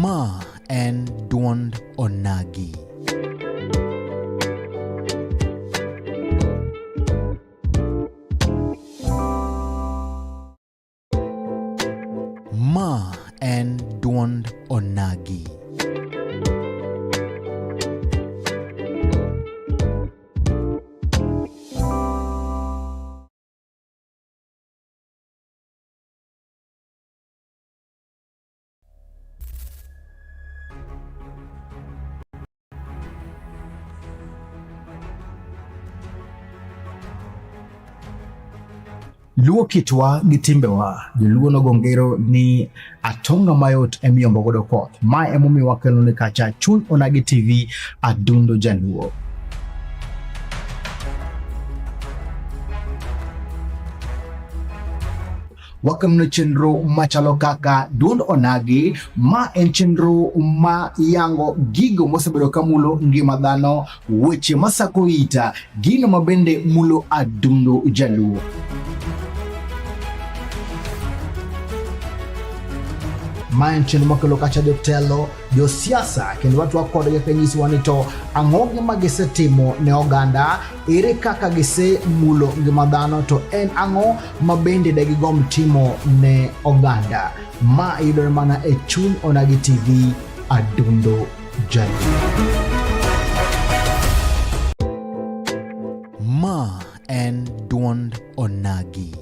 Ma en duond Onagi. Ma en duond Onagi. Luo kitwa gi timbewa, joluo nogo ngero ni atonga mayot emiyombo godo koth. Ma emomiyo wakelo ni kacha Chuny Onagi TV Adundo Jaluo. Wakelone chenro machalo kaka Duond Onagi, ma en chenro ma yango gigo mosebedo ka mulo ngima dhano, weche masako ita, gino ma bende mulo adundo Jaluo. Ma en chenro makelo kacha jotelo, josiasa kendo watwak kodgi ka nyisowa ni to ang'o gima gisetimo ne oganda, ere kaka gisemulo ngima dhano, to en ang'o ma bende de gigomb timo ne oganda. Ma yudore mana e Chuny Onagi TV, Adundo Jaluo. Ma en duond Onagi.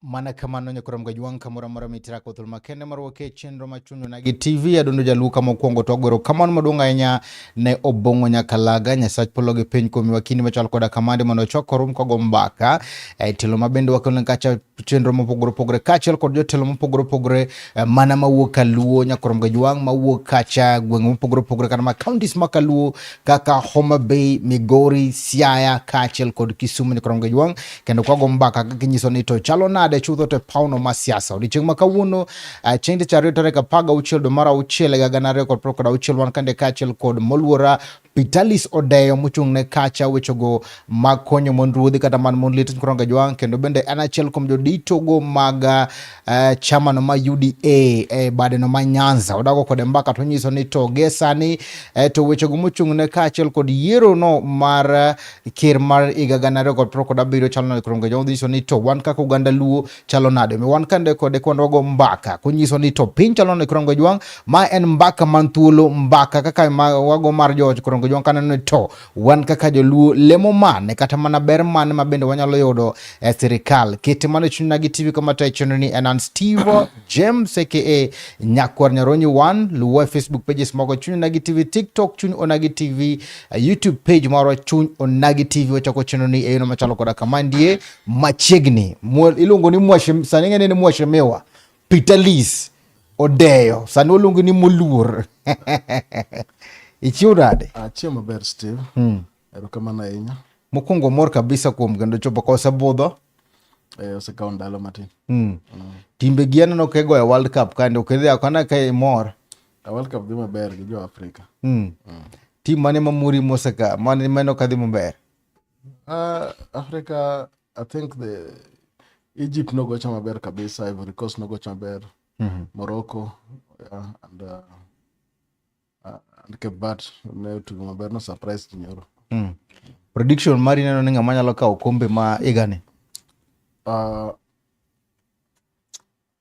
Mana kamano nyokorom gajwang' kamoro amora mitira kothul makende mar wuok e chenro ma Chuny Onagi TV. Adundo Jaluo kama okwongo to wagoro kamano maduong' ahinya ne Obong'o Nyakalaga, Nyasach polo gi piny kuom miwa kinde machal koda kamande mondo ochok korum kogo mbaka e tielo ma bende wakelo kacha chenro mopogore opogore kaachiel kod jotelo mopogore opogore mana mawuok Kaluo Nyakorom Gajwang' mawuok kacha gwenge mopogore opogore kata ma counties ma Kaluo kaka Homa Bay, Migori, Siaya kaachiel kod Kisumu Nyakorom Gajwang' kendo kwago mbaka kaka inyiso ni to chalo nade chutho to e pawno ma siasa. Odiechieng' ma kawuono chieng' tich ariyo tarik 16 dwe mar auchiel higa 2026 wan kande kaachiel kod moluora Pitalis Odeyo mochung' ne kacha wechego mag konyo mond ruodhi kata man mond liete Nyakorom Gajwang' kendo bende en achiel kuom joditogo mag chamano ma UDA e badeno ma Nyanza. Odago kode mbaka to onyiso ni to gie sani to wechego mochung' ne kaachiel kod yiero no mar ker mar higa 2027 chalo nade Nyakorom Gajwang' nyiso ni to wan kaka oganda Luo chalo nade. Omiyo wan kande kode kwan wago mbaka konyiso ni to piny chalo nade Korongo Jwang'. Ma en mbaka man thuolo, mbaka kaka ma wago mar joot Korongo Jwang' kaneno ni to wan kaka joluo lemo mane kata mana ber mane ma bende wanyalo yudo e sirikal. Kete mano e chuny Onagi TV kama tayo chenro ni en an Steve James aka Nyakwar Nyaronyi 1. Luwa e Facebook pages mogo Chuny Onagi TV, TikTok Chuny Onagi TV, YouTube page marwa Chuny Onagi TV. Wachako chenro ni e yono machalo koda kama ndie machiegni. Iluongo ni mwashe, sani ng'ene ni mwashemiwa Peter Lis Odeyo, sani waluongo ni moluor. Ichiew nade? Achiew maber Steve. Erokamano ahinya. Mokwongo mor kabisa kuom kendo chopo ka osebudho. Osekawo ndalo matin. Timbe gi aneno ka igoyo World Cup kande ok idhi akana ka imor. A World Cup dhi maber gi jo Afrika. Team mane mamori moseka mane maneno ka dhi maber? Africa, I think the Egypt nogocho maber kabisa, Ivory Coast nogocho maber, Morocco, yeah, and Cape Verde ne otugo maber, no surprise ji nyoro. Prediction mari neno ni ng'ama nyalo kawo kombe ma higani?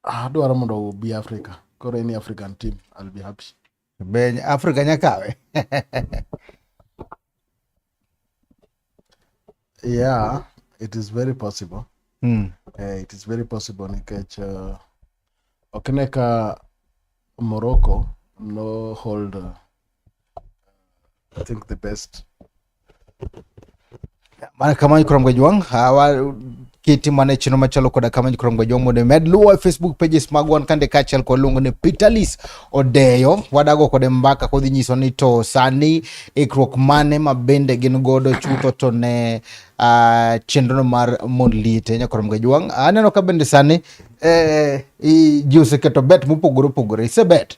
Adwaro mondo obi Africa. Koro any African team, I'll be happy. Be Africa nya kawe? Yeah, it is very possible. It is very possible nikech ok ne ka Morocco no hold I think the best. Mana kama Nyikrom Gajwang', hawa kiti mana e chenro machalo koda kama Nyikrom Gajwang' mondo imed luwo e Facebook pages mag wan kande kaachiel kod luongo ni Peter Lis Odeyo. Wadago kode mbaka kodhi nyiso ni to sani ikruok mane ma bende gin godo chutho to ne chenrono mar mond liete Nyakrom Gajwang'. Aneno ka bende sani ji oseketo bet mopogore opogore. Isebet?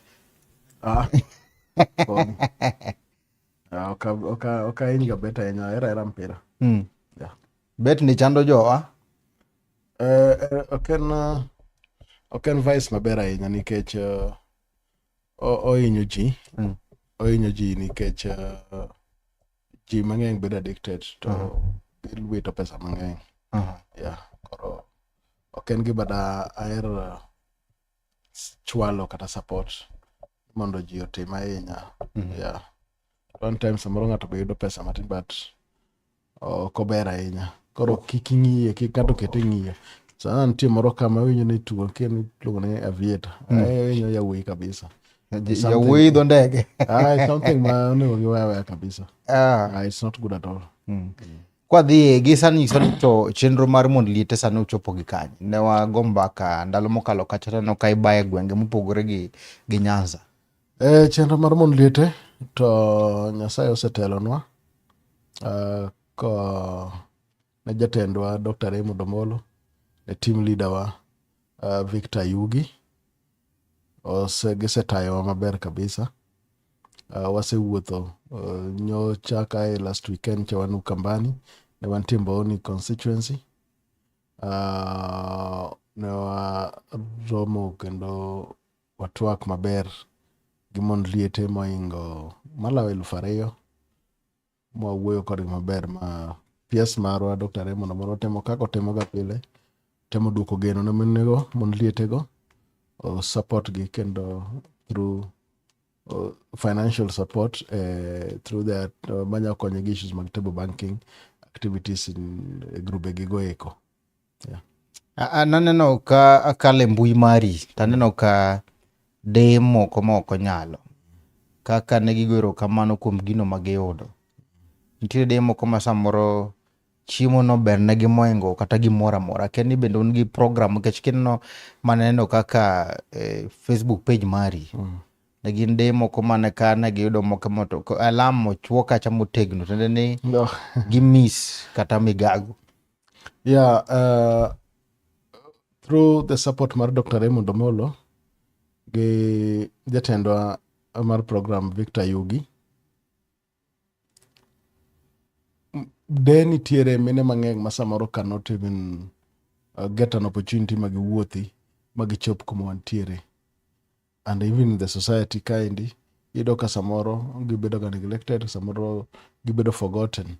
Ok ahiny ga bet ahinya, ahero ahera mpira. Yeah. Bet ni chando jowa? Ok en vice maber ahinya nikech ohinyo ji. Ohinyo ji nikech ji mang'eny bedo addicted to giwito pesa mang'eny. Yeah, koro ok en gima da aher chwalo kata support mondo ji otim ahinya. Yeah. One time samoro ng'ato be yudo pesa matin but ok ober ahinya. Koro kik ing'iye, kik ng'ato kete ng'iyo. Sana nitie moro kama awinjo ni tugo kia ni iluongo ni aviator. Awinjo yawuoyi kabisa. Yawuoyi idho ndege. Ah, something ma onego giwe aweya kabisa. Ah, it's not good at all. Kwadhi gi sani nyiso ni to chenro mar mond liete sani ochopo gi kanye. Ne wago mbaka ndalo mokalo kacha taneno ka ibaye gwenge mopogore gi Nyanza. Chenro mar mond liete to Nyasaye osetelonwa ko ne jatendwa Dr. Raymond Omolo, ne team leader wa Victor Yugi. Gisetayowa maber kabisa. Wasewuotho nyocha kae last weekend cha wan Ukambani, ne wantie Mbooni constituency. Ne waromo kendo watwak maber gi mond liete mohingo maloyo 2000 mwawuoyo kodgi maber ma PS marwa Dr. Raymond Omolo temo kaka otimoga pile, temo duoko geno ne mine go, mond liete go, support gi kendo through financial support through their manya konyo gi issues mag table banking activities in grube gi go eko. Yeah. Naneno ka akalo e mbui mari taneno ka deye moko ma ok onyalo kaka ne gigo erokamano kuom gino ma giyudo. Nitiere deye moko ma samoro chiemo no bernegi mohingo kata gimoro amora. Akia ni bende un gi program nikech kineno maneno kaka Facebook page mari ne gin deye moko mane ka ne giyudo moko moto alam ochuo kacha motegno tiende ni No. gi miss kata migago. Yeah, through the support mar Dr. Raymond Omolo gi jatendwa mar program Victor Yugi, de nitiere mine mang'eny ma samoro cannot even get an opportunity ma giwuothi ma gichop kuma wantiere. And even in the society kaendi, iyudo ka samoro gibedo ga neglected, samoro gibedo forgotten.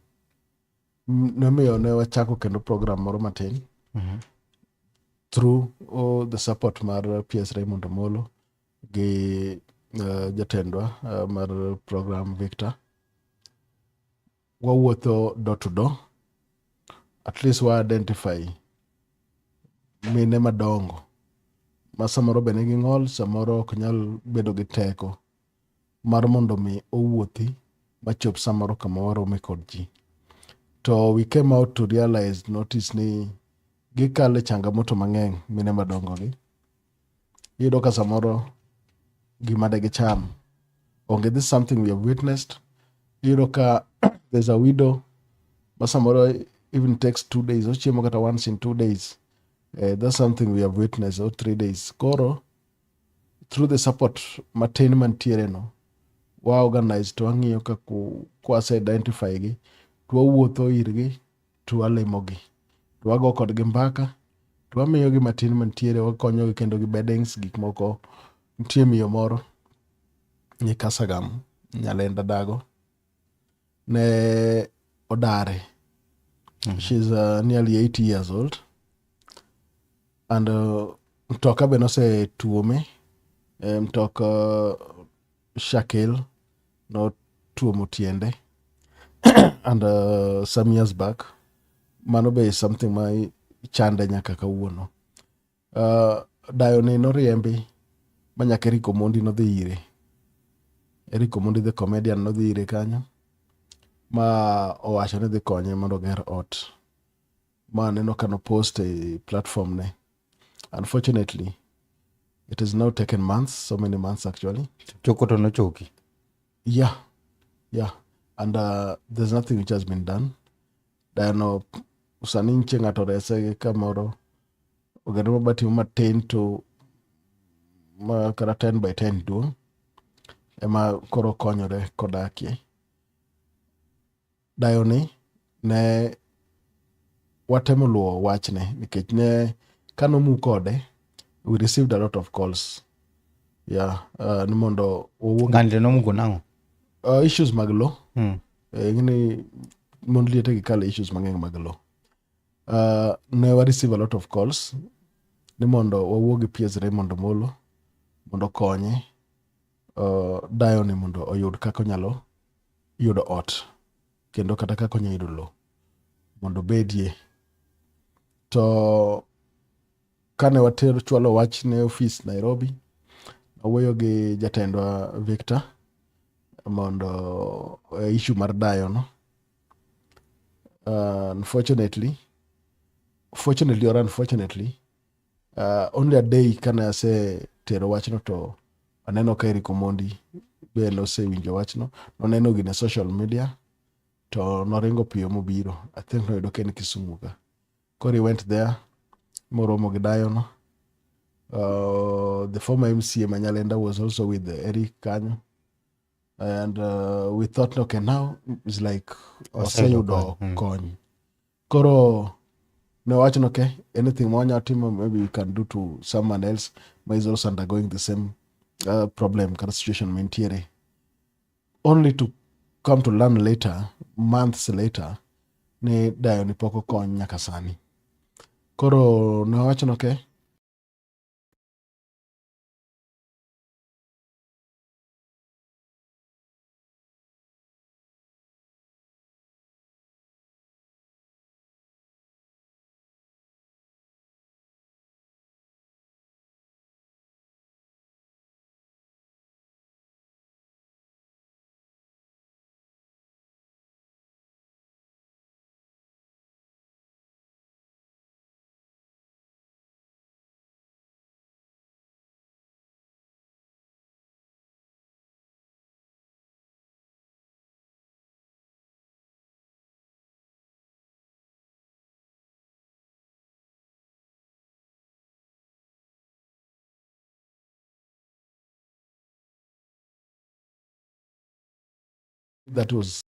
Nomiyo ne wachako kendo program moro matin. Through the support mar PS Raymond Omolo gi jatendwa mar program Victor, wawuotho door to door, at least wa identify mine madongo ma samoro be nigi ng'ol, samoro ok nyal bedo gi teko mar mondo mi owuothi machop samoro kama warome kod ji. To we came out to realize, notice ni gikalo e changamoto mang'eny mine madongo gi. Iyudo ka samoro gima de gicham onge. This is something we have witnessed. Iyudo ka there's a widow ma samoro even takes 2 days, ochiemo kata once in 2 days. That's something we have witnessed, or 3 days. Koro through the support matin mantiere no, wa organize to wang'iyo ka kwase identify gi to wawuotho irgi to walimogi to wago kodgi mbaka to wamiyogi matin mantiere, wakonyogi kendo gi beddings, gik moko. Nitie miyo moro ni Kasagam Nyalenda Dago ne odare. She's nearly 80 years old and mtoka be nosetuome, mtoka Shakil notuomo tiende and some years back. Mano be is something ma chande nyaka kawuono. Dayo ni noriembi ma nyaka Eric Omondi nodhi ire. Eric Omondi the comedian nodhi ire kanyo ma owacho ni dhi konye mondo oger ot. Ma aneno ka nopost e platform ne. Unfortunately, it has now taken months, so many months actually. Choko to nochoki. Yeah. And there's nothing which has been done. Dano sani nitie ng'ato rese gi kamoro ogero mabati matin to ma kata 10 by 10 duong' ema koro konyore kodakie. Dayo ni ne watemo luwo wachne nikech ne kanomu kode, we received a lot of calls, yeah, ni mondo wawuo. Ng'ani to nomuko nang'o? Issues mag lo. Ng'eni mond liete gi kalo issues mang'eny mag lo. Ne wa receive a lot of calls ni mondo wawuo gi PS Raymond Omolo mondo okonye dayo ni mondo oyud kaka onyalo yudo ot kendo kata kaka onyalo yudo lo mondo obedie. To kane watero chwalo wach ne ofis Nairobi, awuoyo gi jatendwa Victor mondo issue mar dayo no. Unfortunately, fortunately or unfortunately, only a day kane asetero wachno to aneno ka Eric Omondi be nosewinjo wachno, noneno gine social media to noringo piyo mobiro. I think noyudo ka en Kisumu ka. Koro he went there moromo gi dayo no. The former MCA ma Nyalenda was also with Eric kanyo. And we thought, okay, now it's like oseyudo kony. Kony. Koro ne wacho ni okay, anything ma wanyalo timo, maybe we can do to someone else ma is also undergoing the same problem kata situation mantiere. Only to come to learn later, months later, ni dayo ni pok okony nyaka sani. Koro ne wawacho ni okay, that was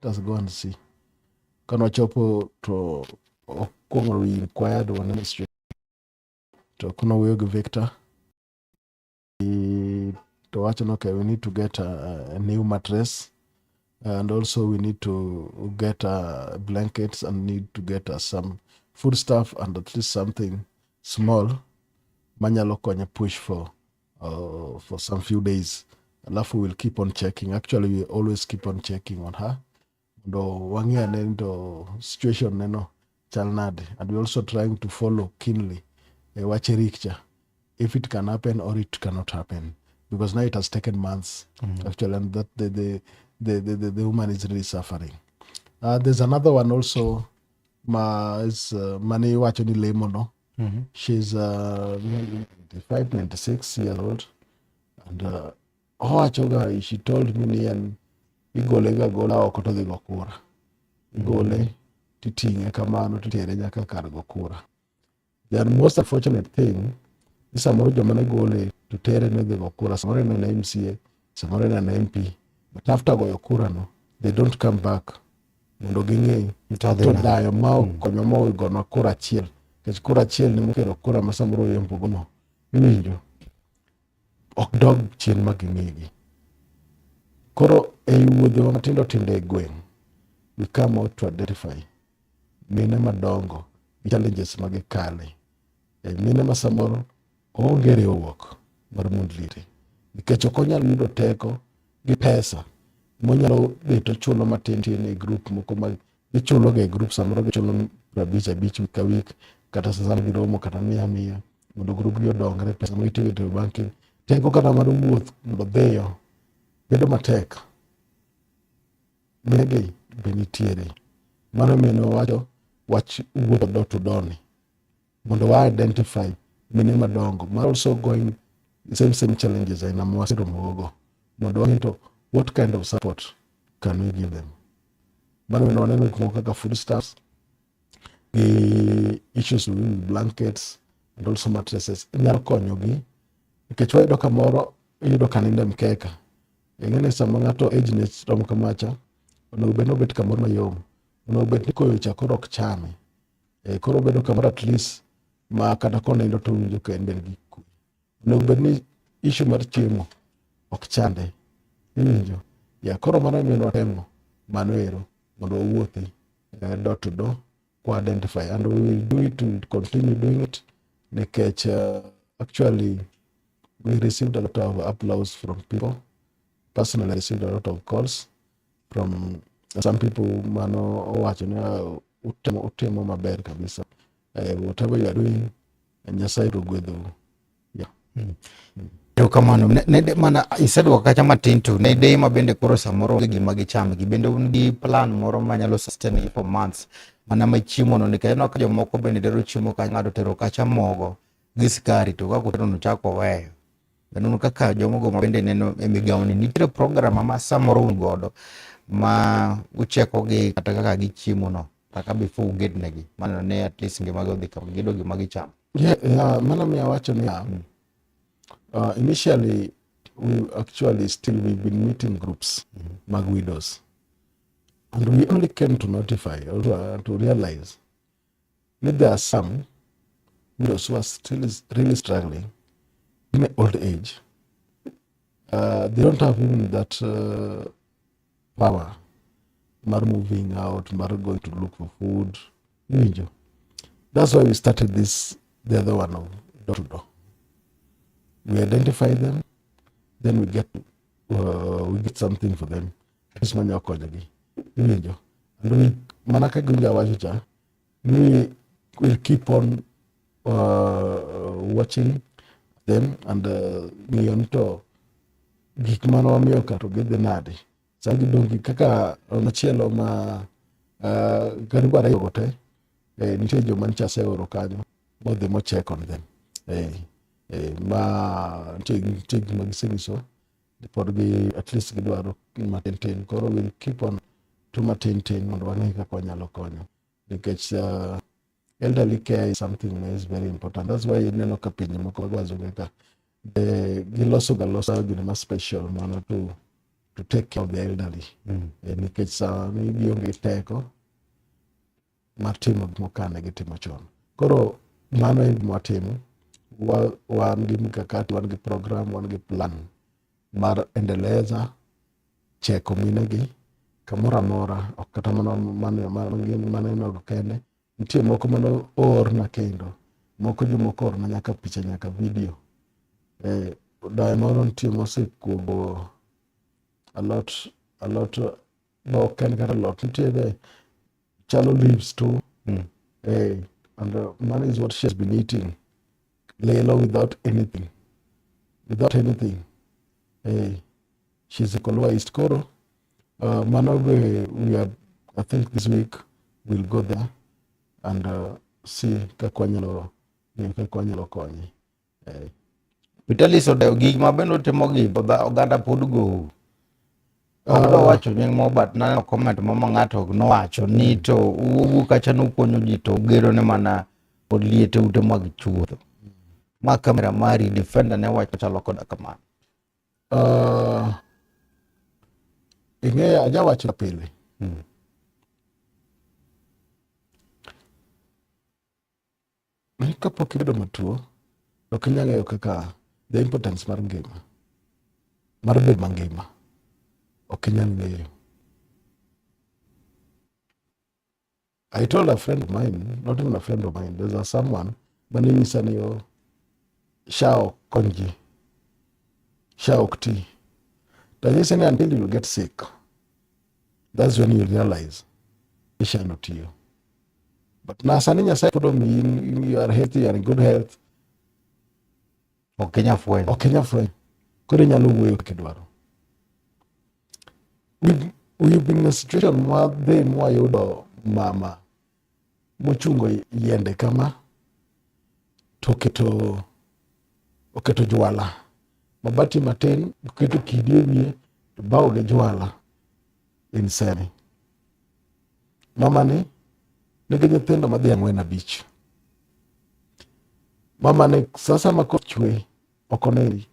Let us go and see. Kane wachopo to okwongo we inquired waneno situation to konowuoyo gi Victor to wacho ni okay, we need to get a new mattress and also we need to get blankets and need to get some food stuff and at least something small manyalo konye push for some few days. Alafu we'll keep on checking. Actually, we always keep on checking on her mondo wang'i ane ni to situation neno chal nade, and we also trying to follow keenly e wach Eric cha, if it can happen or it cannot happen, because now it has taken months actually, and that the woman is really suffering. There's another one also ma is mane iwacho ni lemo no. She's 95, 96 years old and owacho ga, she told me ni en igole ga gola oko to dhi go kura, igole titing'e kamano titere nyaka kar go kura. The most unfortunate thing ni samoro joma ne gole to tere ne dhi go kura, samoro en en MCA, samoro en en MP, but after goyo kura no, they don't come back mondo ging'e To dhi to nade? Dayo ma okonyo ma ogonwa kura achiel, nikech kura achiel ne mokelo kura ma samoro oyombogo no, iwinjo, ok dog chien ma ging'igi. Koro ei wuodhewa matindo tindo e gweng', we come out to identify mine madongo gi challenges ma gikale e mine ma samoro oonge riwruok mar mond liete nikech ok onyal yudo teko gi pesa monyalo bet ochulo matin tin e group moko ma gichulo ga e group, samoro gichulo 50 50 week ka week, kata sama giromo kata mia mia mondo group gi odongre. Pesa ma gitiyo e banking teko kata mar wuoth mondo dhiyo bedo matek. Mine gi be nitiere. Mano omiyo ne wawacho wach wuotho door to door ni mondo wa identify mine madongo ma also going same same challenges aina ma waseromo go, mondo wang'e to what kind of support can we give them. Mano omiyo waneno gik moko kaka foodstuffs gi issues with blankets and also mattresses nyalo konyogi, nikech wayudo kamoro iyudo ka nindo e mkeka. Ing'e ni sama ng'ato age ne rom kamacha, onego bed ni obet kamoro mayom, onego bed ni koyo cha koro ok chame e, koro obedo kamoro at least ma kata konindo to owinjo ka en gi kwe. Onego bed ni issue mar chiemo ok chande, iwinjo ya? Koro mano omiyo watemo mano ero mondo wawuothi door to door kwa identify, and we will do it, we will continue doing it, nikech actually we received a lot of applause from people. Personally, I received a lot of calls from some people mano owacho ni, "Ah, utimo, utimo maber kabisa. Whatever you are doing, Nyasaye biro gwedhou." Yeah. Erokamano. Ne mana iseduoko kacha matin, to ne deye ma bende koro samoro onge gima gicham, gi bende un gi plan moro manyalo sustain gi for months mana ma chiemo no, nikech aneno ka jomoko bende tero chiemo ka ng'ato tero kacha mogo gi sukari, to kaka otero no chako oweyo. Bende un kaka jomogo ma bende neno e migawo ni, nitiere program ma samoro un godo ma ucheko gi kata kaka gichiemo no kaka before uget negi maneno ni at least ngima gi odhi kama giyudo gima gichamo? Yeah, mano miyo awacho niya, initially we actually still we've been meeting groups mag widows, and we only came to notify or to realize that there are some widows who are still really struggling in old age. They don't have even that power mar moving out, mar going to look for food. Iwinjo? That's why we started this, the other one of door to door. We identify them, then we get something for them. At least manyalo konyogi. Iwinjo? And we, mana kaka giwinjo awacho cha, we will keep on watching them and ng'iyo ni to gik mane wamiyo ka to gidhi nade. Sa gidong' gi kaka machielo ma karibu ariyo go te, nitie joma nyocha aseoro kanyo modhi mo check on them. Ma nitie gima gisenyiso ni pod gi at least gidwaro matin tin. Koro we'll keep on to matin tin mondo wang'e kaka wanyalo konyo. Nikech elderly care is something that is very important. That's why ineno ka pinje moko mag wazungu ka giloso ga losa gine ma special mana to to take care of the elderly. Nikech sani gionge teko mar timo gik moko kane gitimo chon. Koro mano e gima watimo. Wan gi mikakati, wan gi program, wan gi plan mar endeleza cheko minegi kamoro amora, ok kata mana maneno kende. Nitie moko mane oorna kendo, moko jomoko oorna nyaka picha nyaka video. Dayo moro nitie mosekuogo alot, alot no ok en kata alot, nitiere chalo leaves too. And mano is what she has been eating. Lelo without anything. Without anything. She's a Kolwa East Koro. Mano be we are, I think this week we'll go there and see kaka wanyalo kaka wanyalo konye. Vitalis Odewo, gik ma bende utimo gi oganda pod gou. Ok adwa wacho nying moro but naneno comment moro ma ng'ato nowacho ni to uwuok kacha nukonyo ji to ugero ne mana od liete ute mag chuodho. Ma kamera mari defender ne wach machalo koda kamano. Ing'eyo ajawacho pile. Ni kapok ibedo matuo, ok inyal ng'eyo kaka the importance mar ngima, mar bedo mangima. Ok inyal ng'eyo. I told a friend of mine, not even a friend of mine, there's a someone mane nyisa ni oh, SHA ok kony ji, SHA ok ti. To anyise ni until you get sick, that's when you realize ni SHA no tiyo. But na sani Nyasaye pod omiyi, you are healthy, you are in good health. Ok inyal fwenyo. Ok inyal fwenyo. Koro inyalo wuoyo kaka idwaro. We've been in a situation mwadhi mwayudo mama mochungo yiende kama to oketo jwala mabati matin, oketo kidi e wiye to bao gi jwala in semi. Mama ni nigi nyithindo madhi 4 5. Mama ni sasa ma koth chwe ok onindi.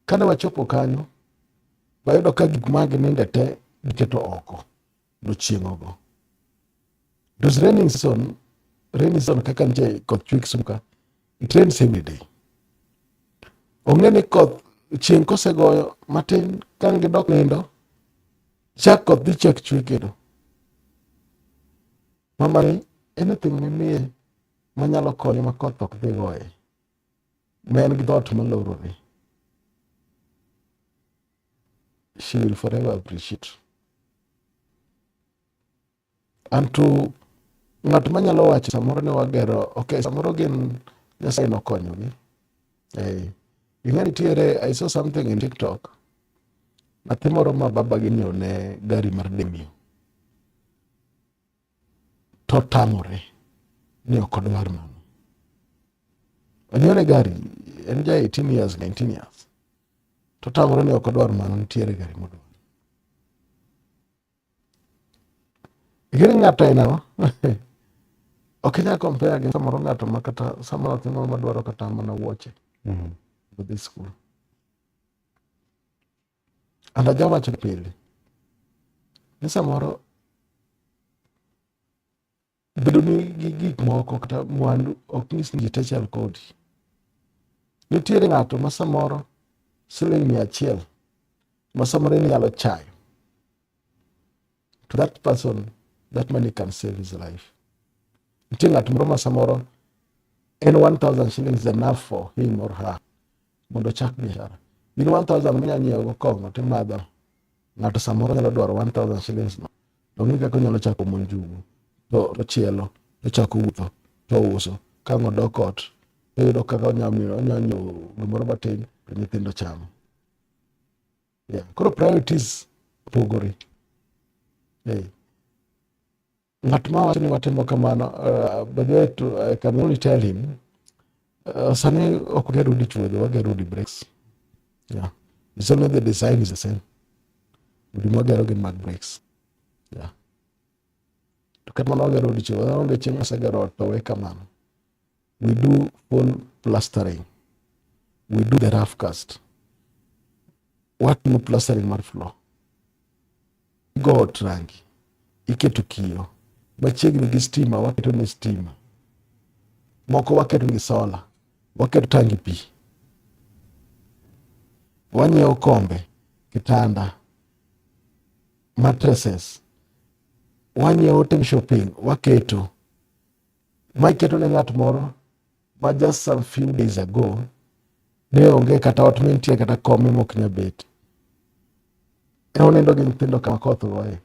Kane wachopo kanyo, wayudo ka gik ma gininde te giketo oko nochieng' ogo. It raining season, rainy season kaka nitie koth chwe Kisumu ka, it rains every day. Ong'e ni koth chieng' kosegoyo matin ka gidok nindo, chak koth dhi chak chwe kendo. Mama ni anything mimiye manyalo konye ma koth ok dhi goye, ma en gi dhoot malorore, she will forever appreciate. Anto ng'at manyalo wacho samoro ne wagero, okay, samoro gin Nyasaye nokonyogi. Ing'e nitiere, I saw something in TikTok. Nyathi moro ma baba gi nyiewo ne gari mar Demio. To tamore ni ok odwar mano. Onyiewo ne gari, en ja 18 years, 19 years. To tamore ni ok odwar mano, nitiere gari modwaro. Ing'e ng'ato ainano ok inyal compare gi samoro ng'ato ma kata samoro nyathi moro madwaro kata mana wuoche odhi school. And ajawacho pile ni samoro bedo ni gi gik moko kata mwandu ok nyis ni ji te chal kodi. Nitiere ng'ato ma samoro siling 100 ma samoro inyalo chayo. To that person, that money can save his life. Nitie ng'at moro ma samoro en 1000 shillings enough for him or her mondo ochak biashara. In 1000 minyalo nyiewo go kong'o timadho, ng'ato samoro nyalo dwaro 1000 shillings no. To ong'e kaka onyalo chako mo njugu, to chielo, to chako wuotho, to uso. Ka ang' odok ot, toyudo kaka onyalo nyiewo gimoro matin to nyithindo chamo. Yeah. Koro priorities opogore. Hey. Ng'at ma wacho ni watimo kamano, by the way, I can only tell him, sani ok wager udi chuodho, wagero udi bricks. Yeah. It's only the design is the same. Udi mwagero gin mag bricks. Yeah. To kata mana wagero udi chuodho, onge chieng' wasegero ot to we kamano. We do full plastering. We do the rough cast. Watimo plastering mar floor. Igo ot rangi, iketo kiyo. Machiegni gi stima waketo ne stima. Moko waketo gi sola, waketo tangi pi. Wanyiewo kombe, kitanda, mattresses. Wanyiewo timo shopping, waketo. Ma iketo ne ng'at moro ma just some few days ago ne onge kata ot mintie kata kome mok nyal bet. E onindo gi nyithindo kama koth goye.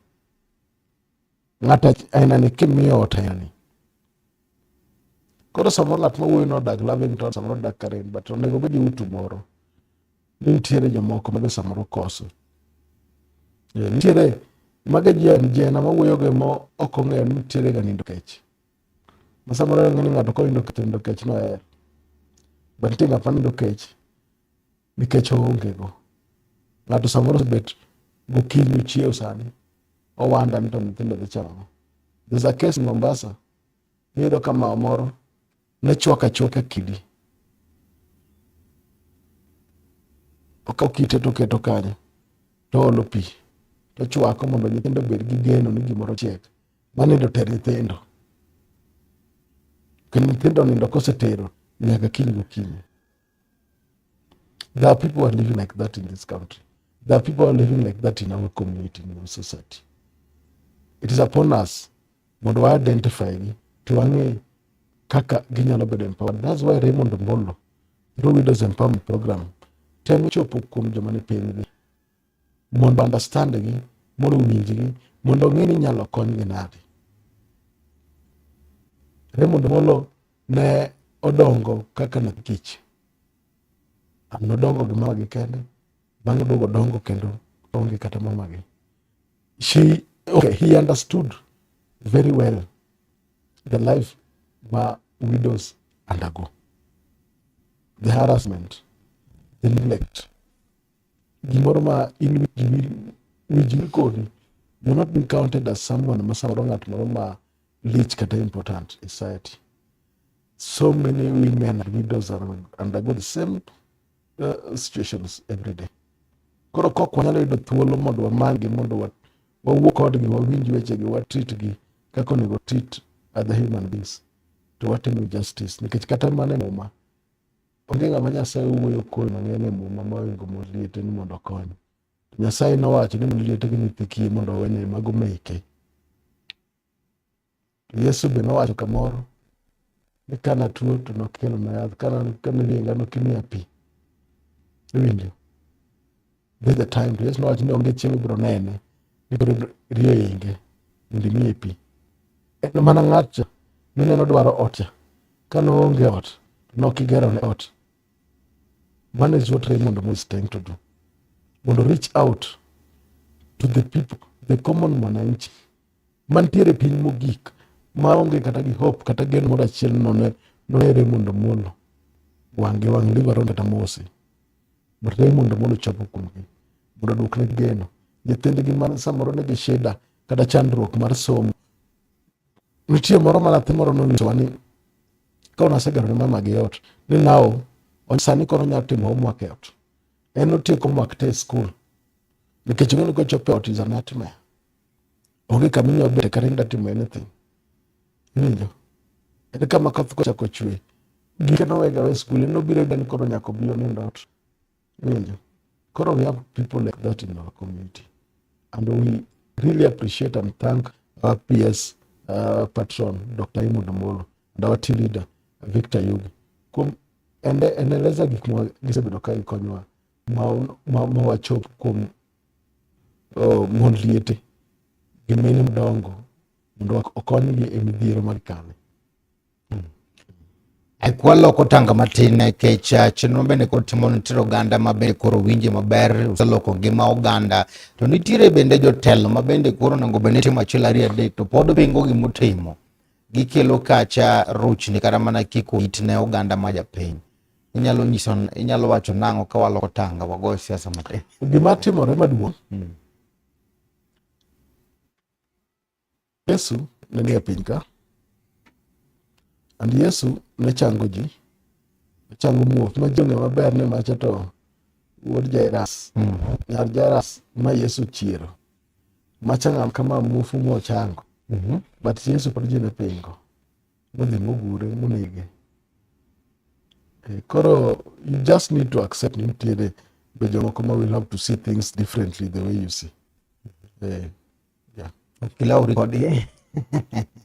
Ng'at aina ni kimiyo ot aina ni. Koro samoro ng'at ma wuoyo no odak Lavington, samoro odak Karen, but onego obed gi utu moro. Ni nitiere jomoko ma be samoro koso. Nitiere mago ji jena mawuoyo go mo ok ong'eyo ni nitiere ga nindo kech. Ma samoro ong'e ni ng'ato konindo kech to nindo kech nohero. But nitie ng'at ma nindo kech nikech oonge go. Ng'ato samoro osebet gokinyi ochiew sani owanda ni to nyithindo dhi chamo ang'o. There's a case in Mombasa iyudo ka mama moro ne chwako achwaka kidi. Okawo kite to oketo kanyo to oolo pi to ochwako mondo nyithindo obed gi geno ni gimoro chiek. Manindo ter nyithindo. Kendo nyithindo nindo kosetero nyaka kiny gokinyi. There are people who are living like that in this country. There are people who are living like that in our community, in our society. It is upon us mondo wa identify gi to wang'e kaka ginyalo bedo empowered. That's why Raymond Omolo through Widows Empowerment Program temo chopo kuom joma ni piny gi mondo understand gi, mondo owinj gi, mondo ong'e ni inyalo konygi nade. Raymond Omolo ne odongo kaka nyathi kich. Nodongo gi mamagi kende, bang'e oduogo odongo kendo onge kata mamagi. She, okay, he understood very well the life ma widows undergo. The harassment, the neglect. Gimoro ma in wiji wil kodi, you're not being counted as someone ma samoro ng'at moro ma lich kata important in society. So many women and widows are undergo the same situations every day. Koro kok wanyalo yudo thuolo mondo wamanygi mondo wawuo kodgi, wawinj wechegi, watreat gi kaka onego treat other human beings to watimo justice nikech kata mana e muma onge ng'ama Nyasaye owuoyo kode mang'eny e muma mohingo mond liete ni mondo okony. Nyasaye nowacho ni mond liete gi nyithi kiye mondo owene mago meke. Yesu be nowacho kamoro ni kana tuo to nokelona yath, kana rienga nokimiya pi. Iwinjo? There's a time to Yesu nowacho ni onge chieng' ibiro nene ni koro riyo inge mondo imiye pi. En mana ng'at cha mineno dwaro ot cha. Ka noonge ot, to nokigerone ot. Mano is what Raymond Omolo is trying to do. Mondo reach out to the people, the common mwananchi mantiere piny mogik maonge kata gi hope kata geno moro achiel none none Raymond Omolo wang' gi wang' live around kata mose. But Raymond Omolo chopo kuomgi mondo oduokne geno. Nyithindgi man samoro nigi shida kata chandruok mar somo. Nitie moro ma nyathi moro nonyisowa ni ka nasegero ne mama gi ot ni now sani koro onyalo timo homework e ot. En otieko homework te e school nikech ong'eyo ni kochopo e ot is a nightmare. Onge kama inyalo bete kata idwa timo anything. Iwinjo? En kama koth kochako chwe, gike nowega e school, en nobiro yudo ni koro nyaka obi onind ot. Iwinjo? Koro we have people like that in our community. And we really appreciate and thank our PS patron, Dr. Raymond Omolo, and our team leader, Victor Yugi. Kuom endeleza gik ma gisebedo ka gikonyowa ma wachop kuom mond liete gi mine madongo mondo okonygi e midhiero mag kale. Kwaloko tanga matin nikech chenro bende koro timo nitiere oganda ma bende koro winje maber oseloko ngima oganda to nitiere bende jotelo ma bende koro onego bed ni timo achiel ariyo adek to pod pingo gimotimo gikelo kacha ruchni kata mana kiko it ne oganda ma japiny. Inyalo nyiso inyalo wacho nang'o ka waloko tanga wagoyo siasa matin? Gima timore maduong' Yesu ne nie piny ka and Yesu ne chango ji, ne chango muofu ma ji ong'eyo maber ni macha to Wuod Jairus. Nyar Jairus ma Yesu chiero. Macha ng'am kama muofu mochango. But Yesu pod ji ne pingo. Modhi mogure monege. Koro you just need to accept ni nitiere be jomoko ma will have to see things differently the way you see. Yeah. Kilawri kodgi.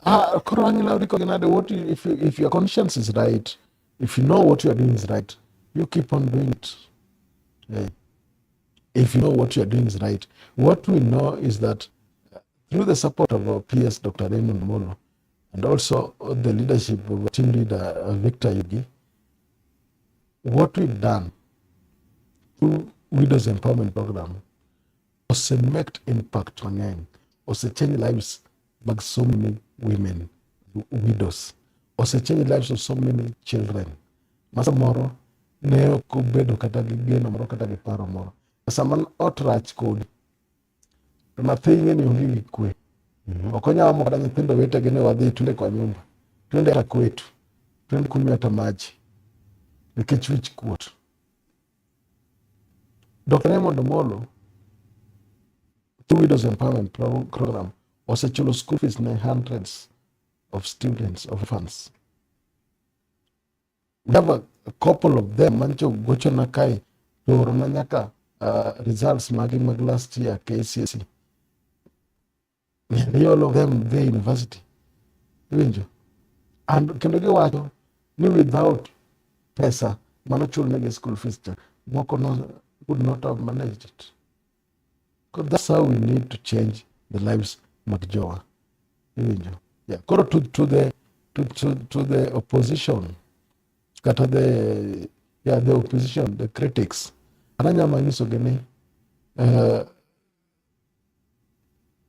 Ah, koro ang' ilawri kodgi nade? What you, if your conscience is right, if you know what you are doing is right, you keep on doing it. If you know what you are doing is right. What we know is that through the support of our PS, Dr. Raymond Omolo, and also the leadership of our team leader, Victor Yugi, what we've done through Widows Empowerment Program was make impact mang'eny, ose change lives mag so many women, widows, ose change lives of so many children. Ma samoro ne ok obedo kata gi geno moro kata gi paro moro. Sama ot rach kodi, to nyathi ing'e ni onge gi kwe. Ok onyal omo kata nyithindo wetegi ni wadhi twende kwa nyumba, twende hata kwetu, twende kunywa hata maji, nikech wich kuot. Dr. Raymond Omolo, through Widows Empowerment Program, osechulo school fees ne hundreds of students, of orphans. We have a couple of them mancho gochona kae to orona nyaka results magi mag last year KCSE. Nearly all of them the university. Iwinjo? And kendo giwacho ni without pesa manochul negi school fees cha, moko no, would not have managed it. Because that's how we need to change the lives mag jowa. Iwinjo? Yeah. Koro to the opposition, kata the, yeah, the opposition, the critics, an anyalo nyisogi ni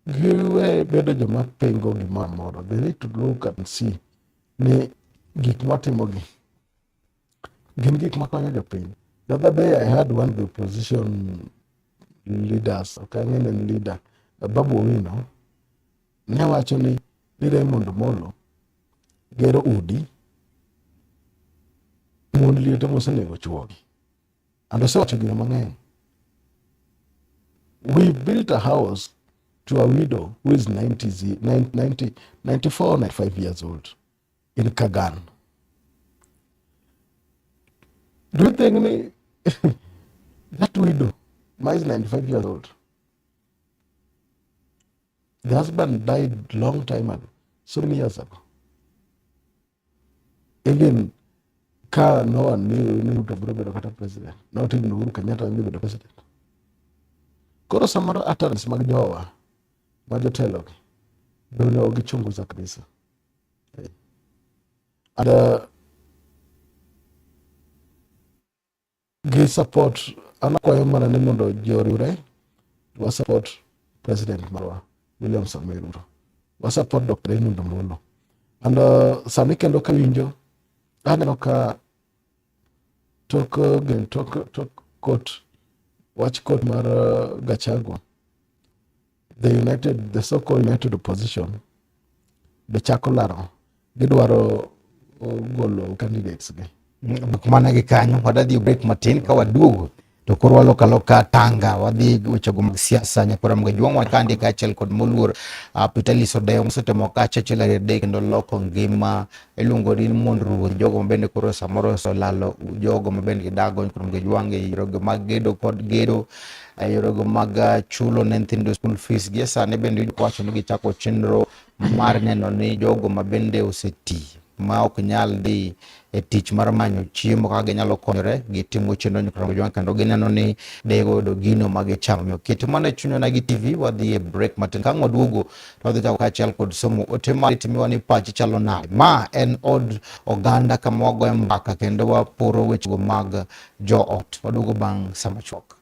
giwe bedo joma pingo gimoro amora. They need to look and see ni gik mwatimogi gin gik makonyo jopiny. The other day I had one of the opposition leaders, ok ang'e ni en leader, Babu Owino, ne wacho ni Raymond Omolo gero udi mon liete mosenego chuogi. And osewacho gino mang'eny. We built a house to a widow who is 90, 90, 94, 95 years old in Kagan. Do you think ni that widow, ma is 95 years old, the husband died long time ago, so many years ago. Even ka no one knew ni Ruto biro bedo kata president, not even Uhuru Kenyatta dhi bedo president. Koro samoro utterance mag jowa ma jotelo gi be onego gichunguza kabisa. And gi support an akwayo mana ni mondo ji oriwre wa support president marwa William Samoei Ruto, wa support Dr. Raymond Omolo. And sani kendo kawinjo aneno ka tok tok court wach court mar Gachagua, the so-called united opposition be chako laro gidwaro golo candidates gi. Mana gi kanyo wadhi break matin ka waduogo to koro walok aloka tanga wadhi wechego mag siasa nyakora Mgajuang' wakandi kaachiel kod moluor Peter Ellis Odeyo mosetemo kacha achiel ariyo adek kendo loko ngima iluongo ni mond ruoth jogo mabende koro samoro oselalo jogo mabende gidago nyakora Mgajuang' e yorego mag gedo kod gedo e yorego mag chulo ne nyithindo school fees gi sani bende wacho ni gichako chenro mar neno ni jogo mabende oseti ma ok nyal dhi e tich mar manyo chiemo kaka ginyalo konyore gitimo chenro nyakora Mgajuang' kendo gineno ni dego yudo gino ma gichamo. Omiyo ket mana e chunywa gi TV wadhi e break matin ka ang' waduogo to wadhi chako kaachiel kod somo ote mari timiwa ni pachi chalo nade. Ma en od oganda kama wagoyo mbaka kendo waporo wechego mag joot. Waduogo bang' sa machuok.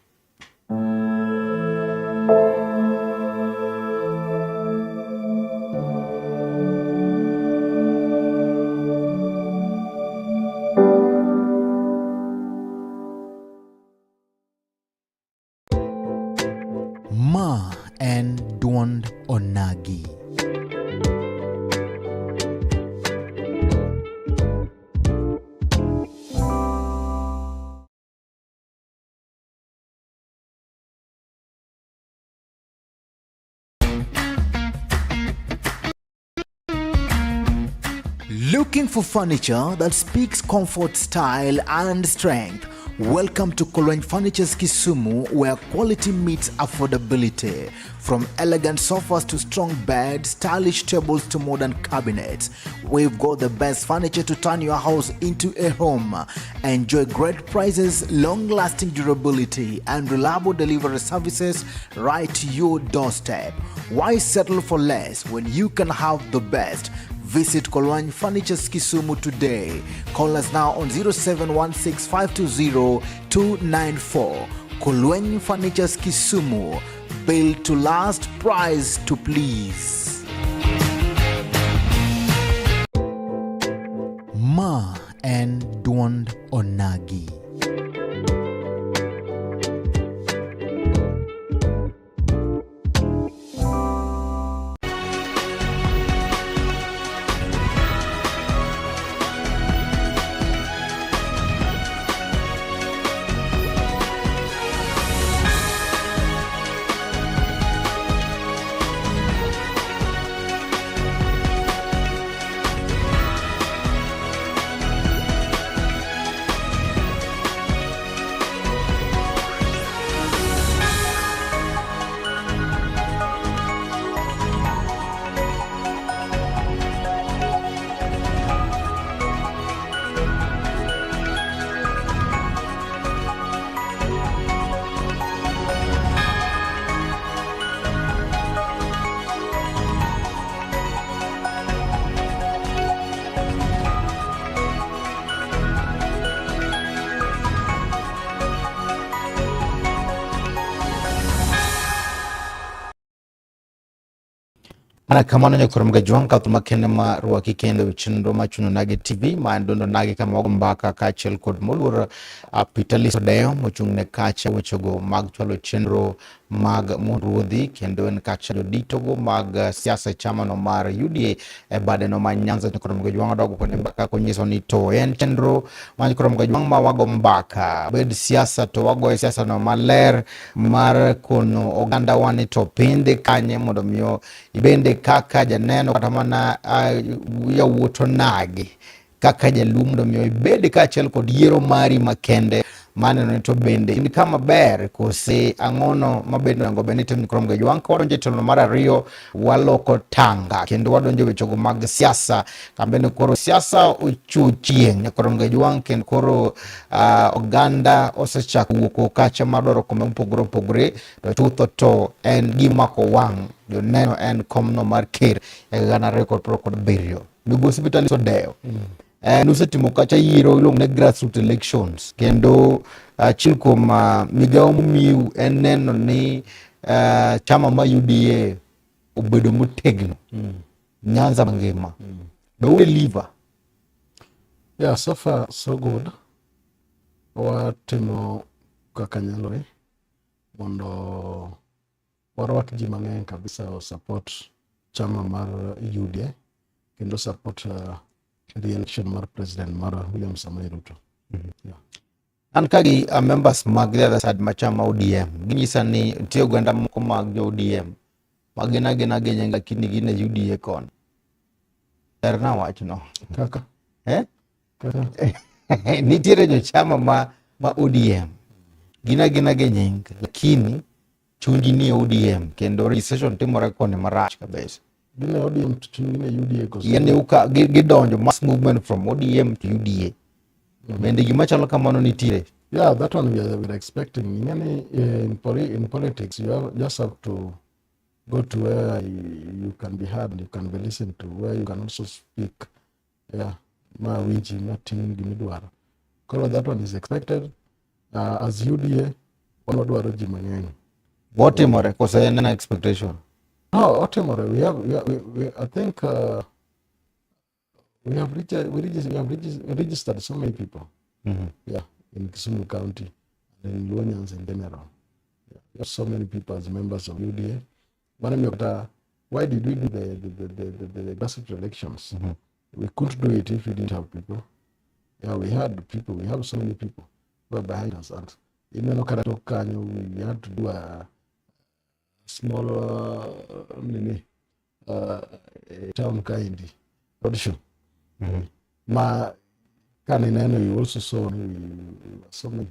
Ma en duond onagi. Looking for furniture that speaks comfort, style, and strength? Welcome to Kolweny Furnitures Kisumu, where quality meets affordability. From elegant sofas to strong beds, stylish tables to modern cabinets, we've got the best furniture to turn your house into a home. Enjoy great prices, long lasting durability, and reliable delivery services right to your doorstep. Why settle for less when you can have the best? Visit Kolwany Furnitures Kisumu today. Call us now on 0716520294. Kolwany Furnitures Kisumu. Built to last, price to please. Ma en duond onagi. Mana kamano nyakoro Mgajwang' kath makende ma rwaki kendo e chenro ma Chuny Onagi TV ma en Duond Onagi kama wago mbaka kaachiel kod moluor Peter Liso Odeyo mochung' ne kacha wechego mag chwalo chenro mag mond ruodhi kendo en kacha joditogo mag siasa e chamano mar UDA e badeno ma Nyanza. Nyakoro Mgajwang' odogo kode mbaka konyiso ni to en chenro ma nyakoro Mgajwang' ma wago mbaka bed siasa to wagoyo siasa no maler mar kono oganda wa ni to piny dhi kanye mondo miyo ibende kaka janeno kata mana yawuot onagi kaka jaluo mondo miyo ibed kaachiel kod yiero mari makende maneno ni to bende in kama ber kose ang'ono mabende onego bed ni itimo koro Mgajwang' ka wadonjo e tielo mar ariyo waloko tanga kendo wadonjo e wechego mag siasa kambende koro siasa ochuo chieng' koro Mgajwang' kendo koro oganda osechako wuok kacha madwaro kombe mopogore opogore to chutho to en gima ko wang' joneno en komno mar ker e 2027 migosi Peter Lissu Odeyo nusetimo kacha yiero iluongo ni grassroots elections kendo achiel kuom migawo momiu en neno ni chama ma UDA obedo motegno Nyanza mangima be u deliver? Yeah, so far so good. Watimo kaka nyalore mondo warwak ji mang'eny kabisa o support chama mar UDA kendo support re-election mar president mar William Samoei Ruto. Yeah. An ka gi members mag the other side ma chama ODM ginyisa ni nitie oganda moko mag jo ODM ma gin agina gi nying lakini gin e UDA koni. Lerna wachno. Kaka? Eh? Kaka? Nitiere jochama ma ODM gin agina gi nying lakini chunygi ni e ODM kendo registration timore koni marach kabisa. Gin e ODM to chunygi ni e UDA koso? Yani gidonjo mass movement from ODM to UDA. Bende gima chalo kamano nitiere? Yeah, that one we are expecting. Ing'eni, in politics you just have to go to where you can be heard, you can be listened to, where you can also speak. Yeah, ma winji, ma tim gimidwaro. Koro that one is expected. As UDA, wan wadwaro ji mang'eny. Otimore koso en an expectation? No, otimore. We have, we, we, we, I think we have registered, we registered, we have registered so many people. Yeah, in Kisumu County and in Luo Nyanza in general. Yeah, we have so many people as members of UDA. Why did we do the grassroots elections? We couldn't do it if we didn't have people. Yeah, we had people. We have so many people who are behind us. And even kanyo, we had to do a small nini, town kind audition. Ma kanineno, you also saw ni we were so many.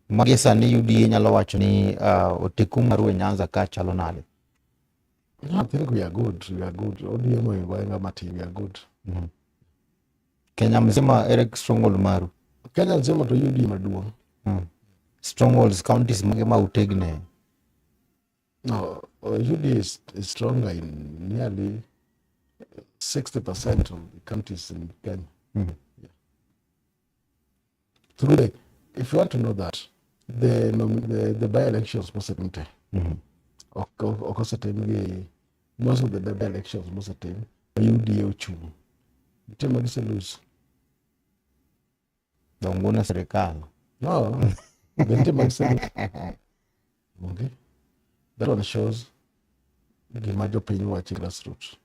Magi sani UDA nyalo wacho ni oteku maru e Nyanza ka chalo nade? No, I think we are good. We are good. ODM oingo ahinga matin. We are good. Kenya mzima ere stronghold maru? Kenya nzima to UDA maduong'. Strongholds counties mage ma utegne? No, UDA is stronger in nearly 60% of the counties in Kenya. Yeah. Through the, if you want to know that, the by-elections mosetim te. Ok osetim gi, most of the by-elections mosetim, UDA ochung'. Nitie ma gise lose. Dongo sirikal. No, be nitie ma gise lose. Onge. That one shows gima jopiny wacho e grassroots.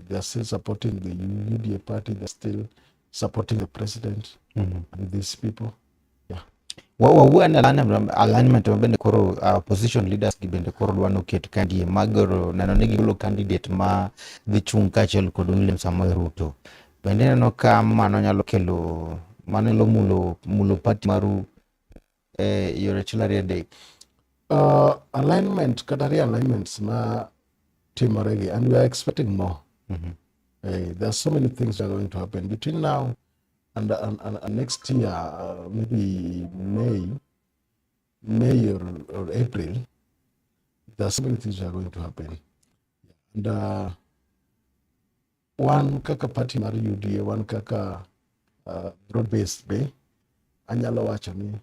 They are still supporting the UDA party. They're still supporting the president and these people. Yeah. Wawuo ane alignment ma bende koro opposition leaders gi bende koro dwa noket kandie magoro neno ni gigolo candidate ma dhi chung' kaachiel kod William Samoei Ruto. Bende ineno ka mano nyalo kelo mano nyalo mulo party maru e yore achiel ariyo adek? Alignment kata realignments ma timore gi, and we are expecting more. There are so many things that are going to happen between now and next year, maybe May or April. There are so many things that are going to happen. And one kaka party mar UDA, one kaka broad-based be, anyalo wacho ni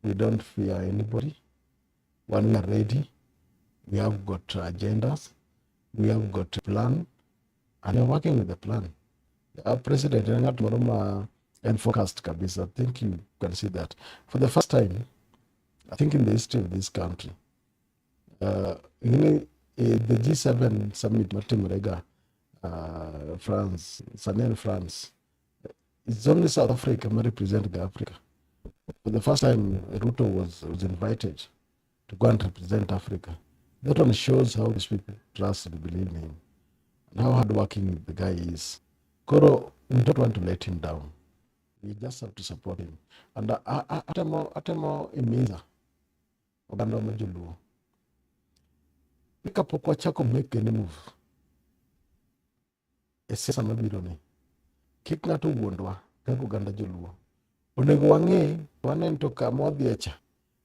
we don't fear anybody. One, we are ready. We have got agendas. We have got a plan. And we are working with the plan. Our president en ng'at moro ma en focused kabisa. I think you can see that. For the first time, I think in the history of this country, ing'e the G7 summit matimore ga France, sani en France. It's only South Africa ma represent ga Africa. For the first time, Ruto was invited to go and represent Africa. That one shows how these people trust and believe in him, and how hardworking the guy is. Koro, we don't want to let him down. We just have to support him. And atemo imiza oganda ma joluo. Ni kapok wachako make any move e siasa mabiro ni, kik ng'ato wuondwa kaka oganda joluo. Onego wang'e wanen to kama wadhiye cha,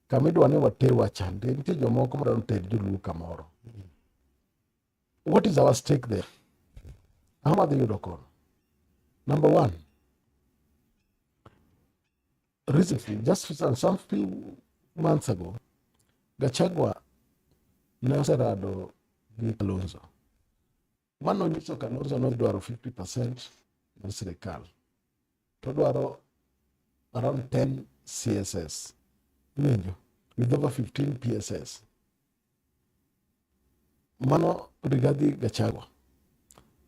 kama idwa ni waterwa cha, nitie jomoko madwa ni oter joluo kamoro. What is our stake there? Ang'o madhi yudo kono? Number one, recently, just some few months ago, Gachagua ne oserado gi Kalonzo. Mano nyiso Kalonzo nodwaro 50% mar sirikal. To odwaro around 10 CSS. Iwinjo? With over 15 PSS. Mano Rigathi Gachagua,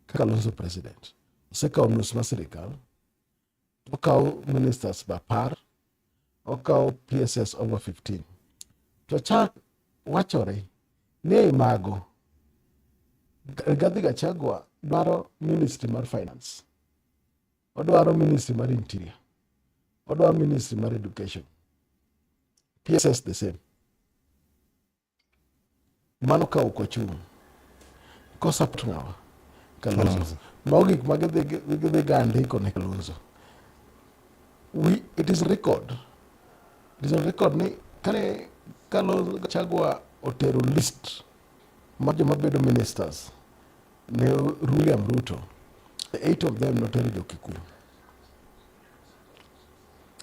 kaka Kalonzo president, osekawo nus mar sirikal, okawo ministers ba 10, okawo PSS over 15. To chak wachore ni ei mago, Rigathi Gachagua dwaro ministry mar finance, odwaro ministry mar interior, odwaro ministry mar education, PSS the same. Mano ka ok ochung', kosupport ng'awa? Kalonzo. Mago gik ma gidhi ga ndiko ne Kalonzo. It is record. It is on record ni kane Kalonzo Gachagua otero list mar joma bedo ministers ne William Ruto, the 8 of them notero jo Kikuyu.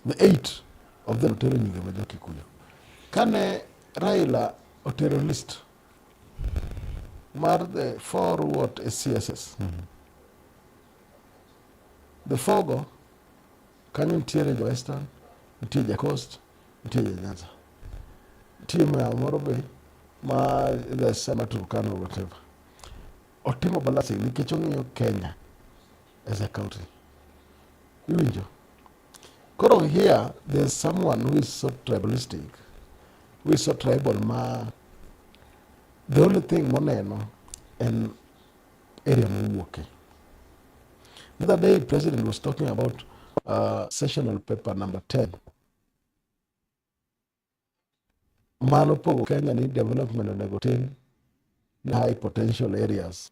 The 8 of them notero nyinge ma jo Kikuyu. Kane Raila otero list mar the 4 what is CSS. The 4 go kanyo nitiere jo Western, nitie jo Coast, nitie jo Nyanza. Nitie moro be ma the Sema Turkana or whatever. Otimo balancing nikech ong'iyo Kenya as a country. Iwinjo? Koro here there's someone who is so tribalistic, who is so tribal ma the only thing moneno en area mowuoke. The other day, President was talking about sessional paper number 10. Mano pogo Kenya ni development onego tim ni high potential areas.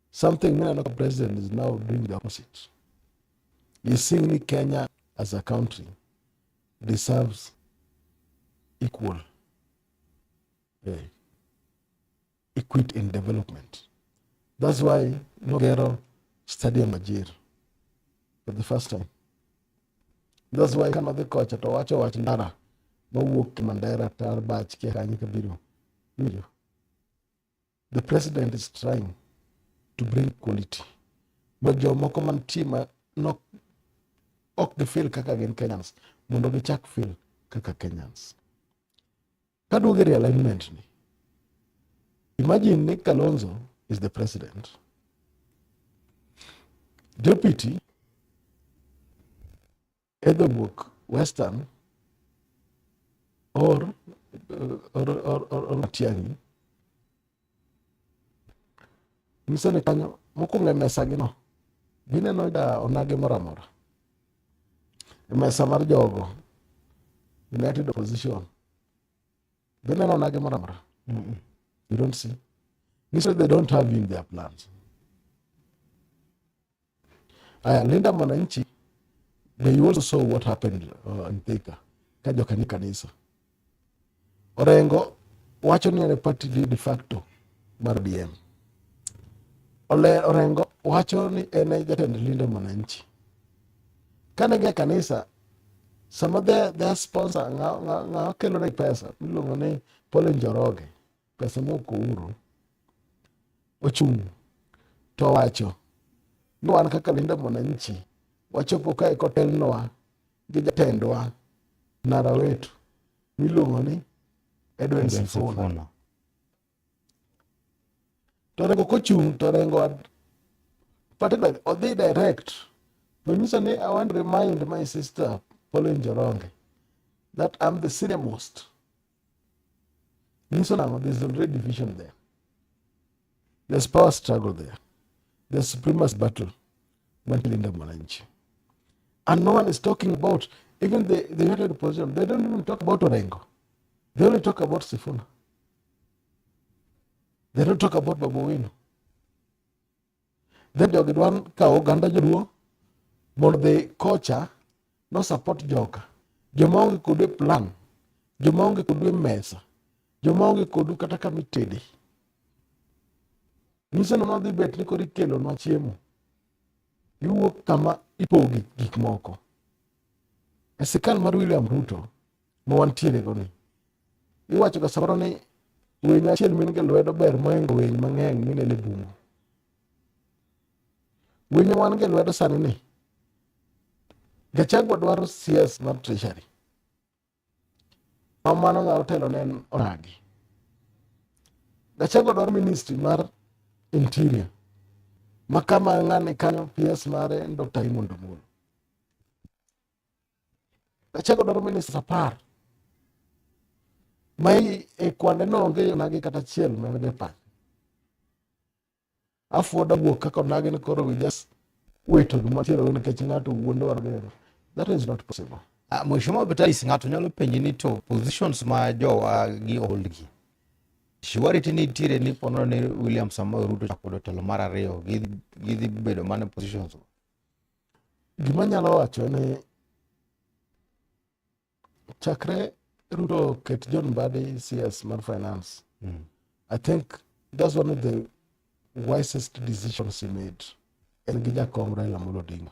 Something mineno ka President is now doing the opposite. He's seeing ni Kenya as a country deserves equal equity in development. That's why nogero Stadium Wajir for the first time. That's why kanodhi kocha to wacho wach ndara mawuok Mandera tar bach kia kanye kabiro. Winjo? The president is trying to bring quality. But jomoko mantie ma nok ok gifeel kaka gin Kenyans mondo gichak feel kaka Kenyans. Kaduogo e realignment ni, imagine ni Kalonzo is the president. Deputy either wuok Western or Matiang'i. Nyiso ni kanyo mokwongo e mesa gi no bineno ja onagi moro amora e mesa mar jogo United Opposition bineno onagi moro amora. You don't see. Nyiso ni they don't have you in their plans. Aya, Linda Mwananchi, they also saw what happened in Thika ka joka ni kanisa. Orengo wacho ni en e party de facto mar ODM. Ole Orengo wacho ni en e jatend Linda Mwananchi. Kane gi e kanisa, sama their sponsor ng'a kelo negi pesa miluongo ni Pauline Njoroge, pesa mowuok Uhuru, ochung' to wacho ni wan kaka Linda Mwananchi wachopo kae kotelnwa gi jatendwa nara wetu miluongo ni Edwin Edwin Sifuna. Sifuna. To Orengo kochung' to Orengo particularly odhi direct to nyiso ni I want to remind my sister Pauline Njoroge that I'm the senior most. Nyiso nang'o? There's already division there. There's power struggle there. There's supremacy battle mantie Linda Mwananchi. And no one is talking about, even the United Opposition, they don't even talk about Orengo. They only talk about Sifuna. They don't talk about Babu Owino. Then jogi dwa kawo oganda joluo mondo dhi kocha no support joka. Joma onge kodu e plan, joma onge kodu e mesa, joma onge kodu kata kama itede. Nyiso ni nodhi bet ni koro ikelonwa chiemo. Iwuok kama ipoge gik moko. E sirkal mar William Ruto ma wantiere go ni, iwacho ga samoro ni winy achiel min gi lwedo ber mohingo winy mang'eny mineno e bungu. Winy ma wan go e lwedo sani ni, Gachagua dwaro CS mar Treasury. Ma mano ng'a otelo ne en Onagi. Gachagua dwaro ministry mar Interior. Ma kama ng'ani kanyo PS mare en Dr. Raymond Omolo. Gachagua dwaro ministers 10. Ma e kwande no onge Onagi kata achiel ma en go e pache. Afuoda wuok kaka Onagi ni koro we just wito gima nikech ng'ato wuondo dwaro. That is not possible. Mheshimiwa Vitalis, ng'ato nyalo penji ni to positions ma jowa gi hold gi. Surety nitiere ni ponono ni William Samoei Ruto chako telo mar ariyo gidhi bedo mana positions go. Gima anyalo wacho ni chakre Ruto oket John Mbadi CS mar finance, I think that's one of the wisest decisions he made. En gi jakom Raila Amolo Odinga.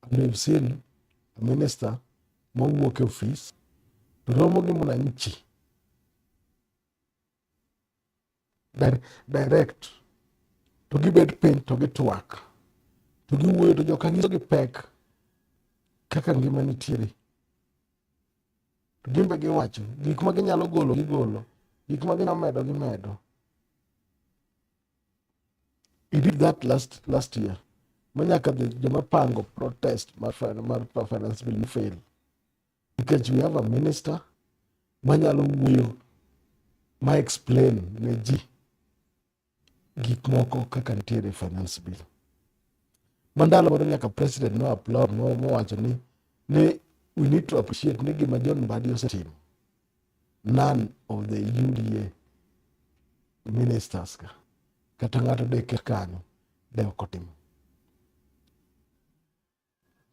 And we've seen a minister mowuok e ofis to romo gi mwananchi direct to gibet piny to gitwak to giwuoyo to joka nyiso gi pek kaka ngima nitiere to gin be giwacho gik ma ginyalo golo gigolo, gik ma ginyalo medo gimedo. He did that last year ma nyaka joma pango protest mar finance bill fail nikech we have a minister manyalo wuoyo ma explain ne ji gik moko kaka nitiere e finance bill. Ma ndalo moro nyaka president no applaud mowacho ni we need to appreciate ni gima John Mbadi osetimo. None of the UDA ministers ka kata ng'ato de ket kanyo de ok otimo.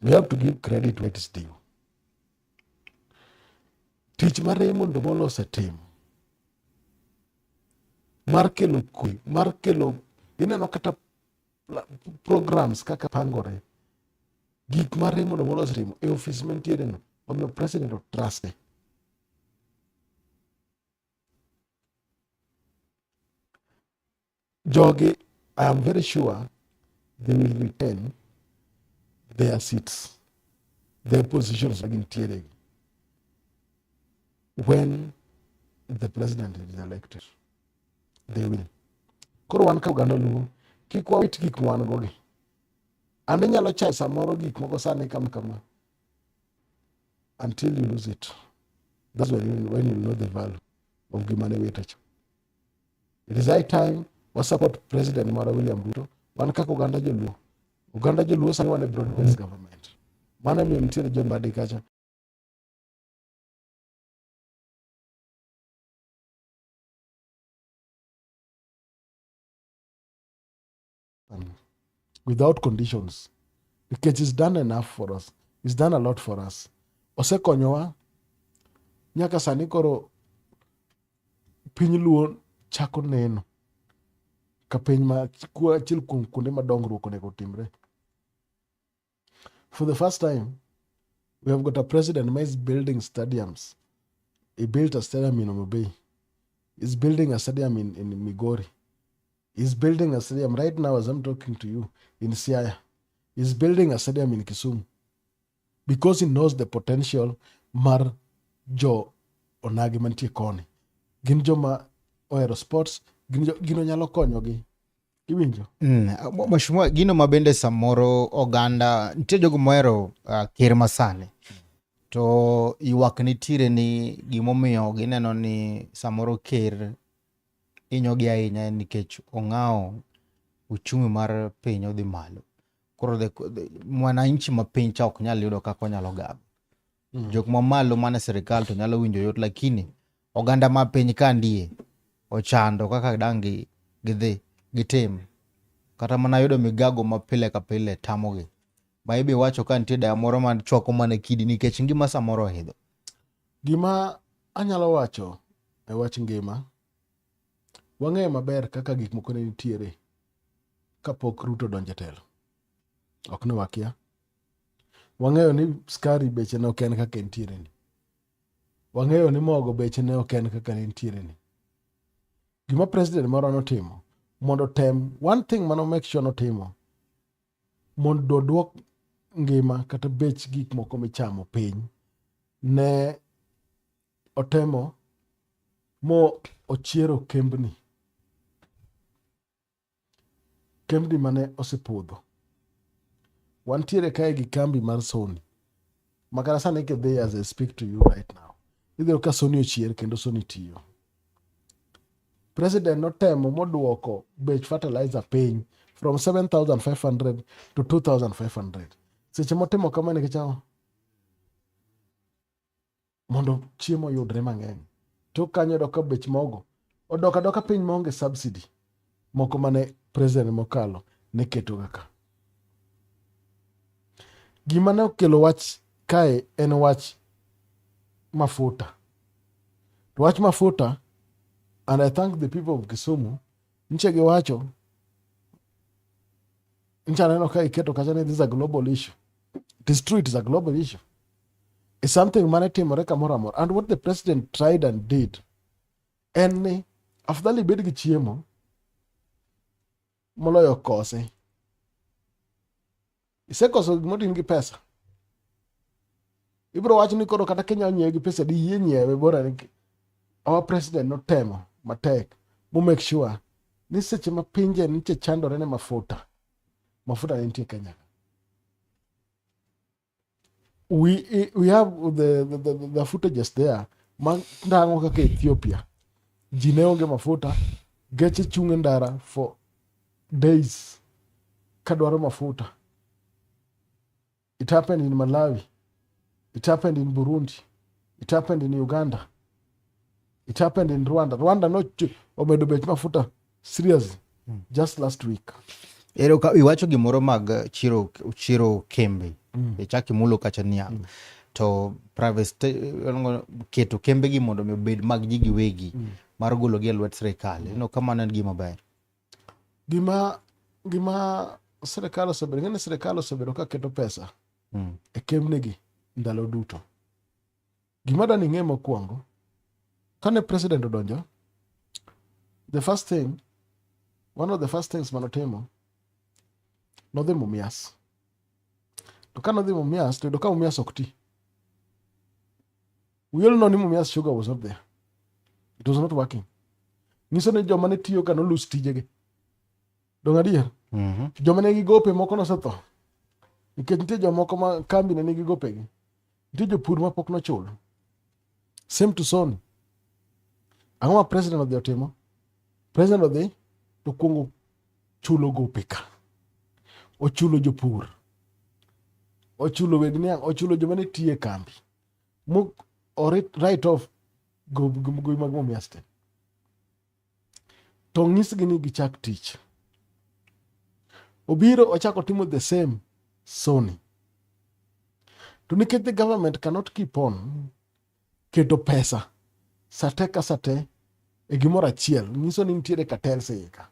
We have to give credit where it is due. Tich ma Raymond Omolo osetimo mar kelo kwe, mar kelo ineno kata programs kaka pangore, gik ma Raymond Omolo osetimo e ofis mantiere no, omiyo president otruste. Jogi, I am very sure they will retain their seats, their positions ma gintiere when the president is elected. They will. Koro wan ka oganda Luo, kik wawit gik ma wan go gi. An inyalo chayo samoro gik moko sani kama kama until you lose it. That's when you know the value of gima ne wito cha. It is high time wa support President mara William Ruto. Wan kaka oganda Joluo. Oganda Joluo sani wan e broad based government. Mano emomiyo nitiere John Mbadi kacha. Without conditions. Nikech he's done enough for us. He's done a lot for us. Osekonyowa nyaka sani koro piny Luo chako neno ka piny ma achiel kuom kuonde ma dongruok onego otimre. For the first time, we have got a president who is building stadiums. He built a stadium in Homa Bay. He's building a stadium in Migori. He's building a stadium right now as I'm talking to you in Siaya. He's building a stadium in Kisumu because he knows the potential mar jo onagi mantie koni. Gin joma ohero sports, gino nyalo konyogi. Iwinjo? Mheshimiwa, gino ma bende samoro oganda nitie jogo mohero ker masani to ywak nitiere ni gimomiyo gineno ni samoro ker hinyogi ahinya en nikech ong'awo uchumi mar piny odhi malo. Koro mwananchi ma piny cha ok nyal yudo kaka onyalo gamo. Jok mamalo mane sirikal to nyalo winjo yot, lakini oganda ma piny ka ndie ochando kaka dang' gidhi gitim. Kata mana yudo migago ma pile ka pile tamogi. Ma ibi wacho ka nitie daya moro ma chwako mana kidi nikech ngima samoro oidho. Gima anyalo wacho e wach ngima, wang'eyo maber kaka gik moko ne nitiere kapok Ruto odonjo e telo. Ok ni wakia. Wang'eyo ni skari beche ne ok en kaka entiere ni. Wang'eyo ni mogo beche ne ok en kaka ne entiere ni. Gima president moro notimo mondo tem, one thing mano make sure notimo mondo oduok ngima kata bech gik moko michamo piny, ne otemo mo ochiero kembni. Kembni mane osepodho. Wantiere kae gi kambi mar Sony. Makata sani kidhi as I speak to you right now, idhi yudo ka Sony ochier kendo Sony tiyo. President notemo moduoko bech fertilizer piny from 7,500 to 2,500. Seche motimo kamano nikech ang'o? Mondo chiemo oyudre mang'eny. Tok kanyo yudo ka bech mogo odok adoka piny maonge subsidy moko mane president mokalo ne keto kaka. Gima ne okelo wach kae en wach mafuta. To wach mafuta, and I thank the people of Kisumu, nche giwacho, nche aneno ka iketo kacha ni this is a global issue. It is true, it is a global issue. It's something mane timore kamoro amora. And what the president tried and did, en ni afadhali ibed gi chiemo moloyo kose. Isekoso gimoro in gi pesa. Ibiro wacho ni koro kata kinyalo nyiewe gi pesa diyie nyiewe bora ni our president notemo matek mo make sure ni seche ma pinje niche chandore ne mafuta, mafuta ne nitie Kenya. We have the footages there ma tang'o kaka Ethiopia ji ne onge mafuta, geche chung' e ndara for days kadwaro mafuta. It happened in Malawi, it happened in Burundi, it happened in Uganda, it happened in Rwanda. Rwanda no omedo bech mafuta seriously just last week. Ero ka iwacho gimoro mag chiro kembe. Ichak imulo kacha niang'. To private keto kembe gi mondo mi obed mag ji giwegi mar gologi e lwet sirikal. Ineno ka mano en gima ber. Gima sirikal osebedo, ing'e ni sirikal osebedo ka keto pesa e kembnigi ndalo duto. Gima adwa ni ing'e mokwongo, kane president odonjo, the first thing, one of the first things manotimo, nodhi Mumias. To ka nodhi Mumias, to yudo ka Mumias ok ti. We all know ni Mumias Sugar was not there. It was not working. Nyiso ni joma ne tiyo ka nolus tijegi. Dong' adier? Joma ne nigi gope moko nosetho. Nikech nitie jomoko ma kambi ne nigi gopegi. Nitie jopur ma pok nochul. Same to Sony. Ang'o ma president odhi otimo? President odhi to kuongo chulo gope ka. Ochulo jopur. Ochulo weg niang', ochulo joma ne tiyo e kambi. Mo write off gowi mag Mumias te. To nyisgi ni gichak tich. Obiro ochako timo the same Sony. To nikech the government cannot keep on keto pesa sate ka sate e gimoro achiel, nyiso ni nitiere cartels e iye ka.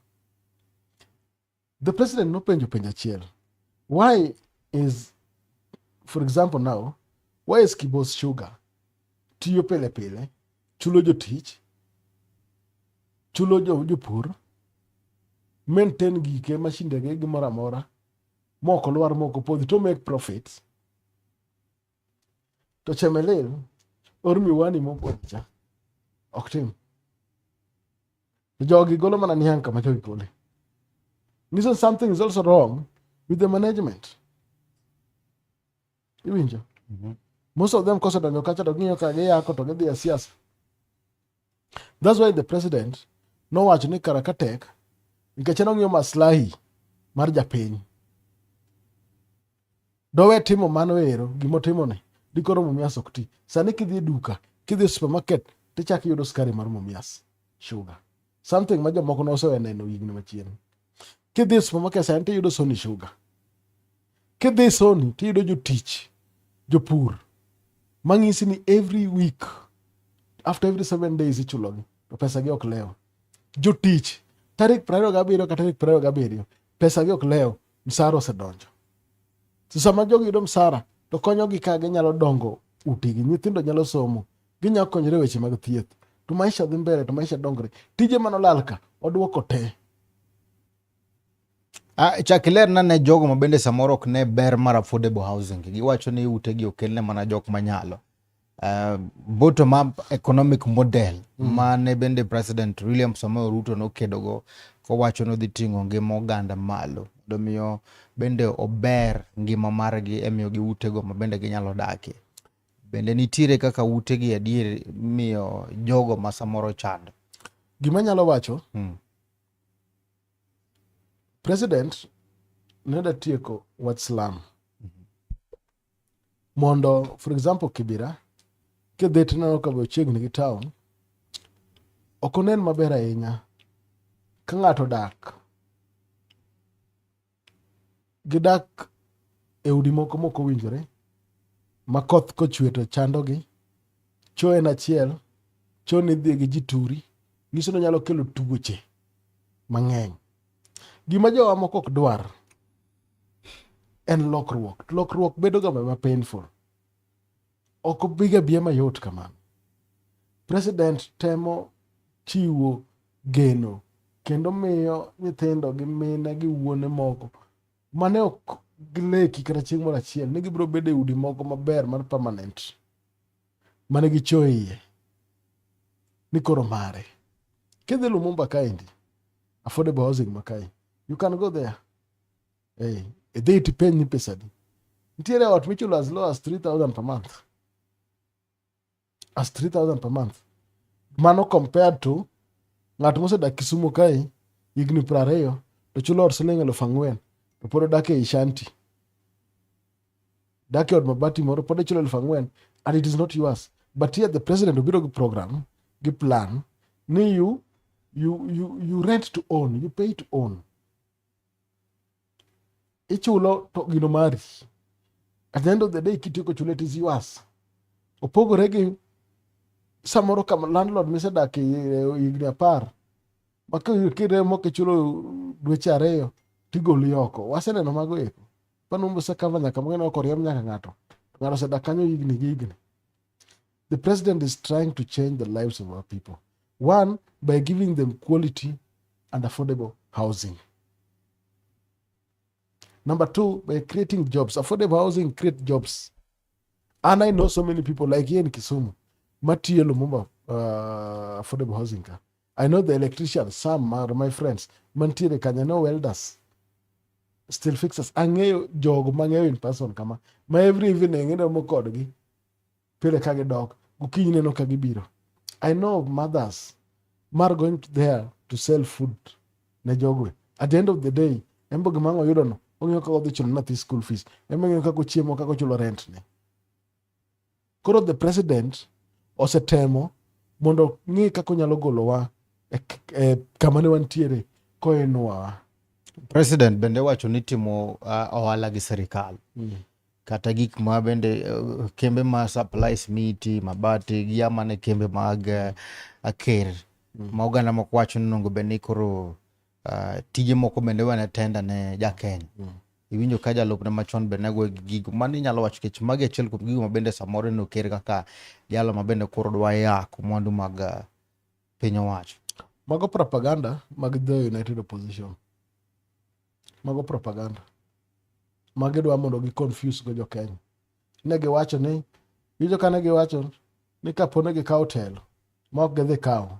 The president nopenjo penjo achiel. Why is, for example now, why is Kibos Sugar tiyo pile pile, chulo jotich, chulo jopur, maintain gike, mashindege, gimoro amora, mok olwar mok opodhi to make profits. To Chemelil or miwani mopodhi cha ok tim. To jogi golo mana niang' kama jogi gole. Nyiso something is also wrong with the management. Iwinjo? Most of them kosedonjo kacha to ging'iyo ka giyako to gidhi e siasa. That's why the president nowacho ni kara ka tek nikech en ong'iyo maslahi mar japiny. Dowe timo mano ero gimotimoni dikoro Mumias ok ti. Sani kidhi e duka, kidhi e supermarket tichako iyudo sukari mar Mumias Sugar. Something ma jomoko nosewe neno higni machien. Kidhi e supermarket sani tiyudo Sony Sugar. Kidhi Sony tiyudo jotich, jopur mang'isi ni every week after every 7 days ichulogi to pesa gi ok lew. Jotich tarik 27 ka tarik 27 pesa gi ok lew, msara osedonjo. To sama jogi yudo msara to konyogi ka ginyalo dongo utegi, nyithindo nyalo somo, ginyalo konyore e weche mag thieth. To maisha dhi mbele, to maisha dongre. Tije manolal ka oduoko te. Ah, chak ilerna ne jogo ma bende samoro ok ne ber mar affordable housing. Giwacho ni utegi okelne mana jok manyalo. Bottom up economic model mane bende President William Samoei Ruto nokedogo kowacho ni odhi ting'o ngima oganda malo mondo miyo bende ober ngima margi e miyogi utego ma bende ginyalo dakie. Bende nitiere kaka utegi adier miyo jogo ma samoro chando. Gima anyalo wacho, president ne da tieko wach slum. Mondo, for example, Kibera, kidhi tineno ka be ochiegni gi town, ok onen maber ahinya ka ng'ato dak. Gidak e udi moko mok owinjore, ma koth kochwe to chandogi. Choo en achiel, choo ni idhiye gi ji turi, nyiso ni onyalo kelo tuoche mang'eny. Gima jowa moko ok dwar en lokruok. Lokruok bedo ga ma painful. Ok obiga biye mayot kamano. President temo chiwo geno kendo miyo nyithindo gi mine gi wuone moko mane ok gileki kata chieng' moro achiel ni gibiro bedo e udi moko maber mar permanent mane gichoo iye ni koro mare. Kidhi Lumumba kaendi, affordable housing ma kae, you can go there. Hey, idhi tipenj ni pesa adi. Nitiere ot michulo as low as 3000 per month. As 3000 per month. Mano compared to ng'at mosedak Kisumu kae higni 20. to chulo ot siling 4,000 to pod odak ei shanty. Dak e od mabati moro pod ichulo 4,000 and it is not yours. But here the president obiro gi program, gi plan ni you rent to own, you pay to own. Ichulo to gino mari. At the end of the day kitieko chule, it is yours. Opogore gi samoro kama landlord misedak higni 10 ma kiremo kichulo dweche 2 tigoli oko. Waseneno mago eko. Panumbo osekava nyaka mang'eny ok oriemb nyaka ng'ato. Ng'ato osedak kanyo higni gi higni. The president is trying to change the lives of our people. One, by giving them quality and affordable housing. Number two, by creating jobs. Affordable housing create jobs. And I know so many people like here in Kisumu, matiyo Lumumba affordable housing ka. I know the electricians, some are my friends, mantiere kanyo, no welders, steel fixers. Ang'eyo jogo mang'eyo in person kama, ma every evening iromo kodgi, pile ka gidok, gokinyi neno ka gibiro. I know of mothers mar going there to sell food ne jogo. At the end of the day, embo gima ang' oyudo no, ong'iyo kaka odhi chulo nyathi school fees, embo ng'iyo kaka ochiemo, kaka ochulo rent ne. Koro the president osetemo mondo ng'i kaka onyalo golowa e kama ne wantiere koinuowa. President bende wacho ni timo ohala gi sirikal kata gik ma bende kembe ma supply simiti, mabati gi amane kembe mag ker ma oganda moko wacho ni onego bed ni koro tije moko bende wene tenda ne jakenya. Iwinjo ka jalupne machon be ne goyo gi gigo mano inyalo wacho kech magi achiel kuom gigo ma bende samoro ineno ker kaka jalo ma bende koro dwa yako mwandu mag piny owacho. Mago propaganda mag the United Opposition. Mago propaganda. Magi dwa mondo gi confuse go jo Kenya. Ne giwacho ni, winjo ka ne giwacho ni kapo ni gikawo telo ma ok gidhi kawo,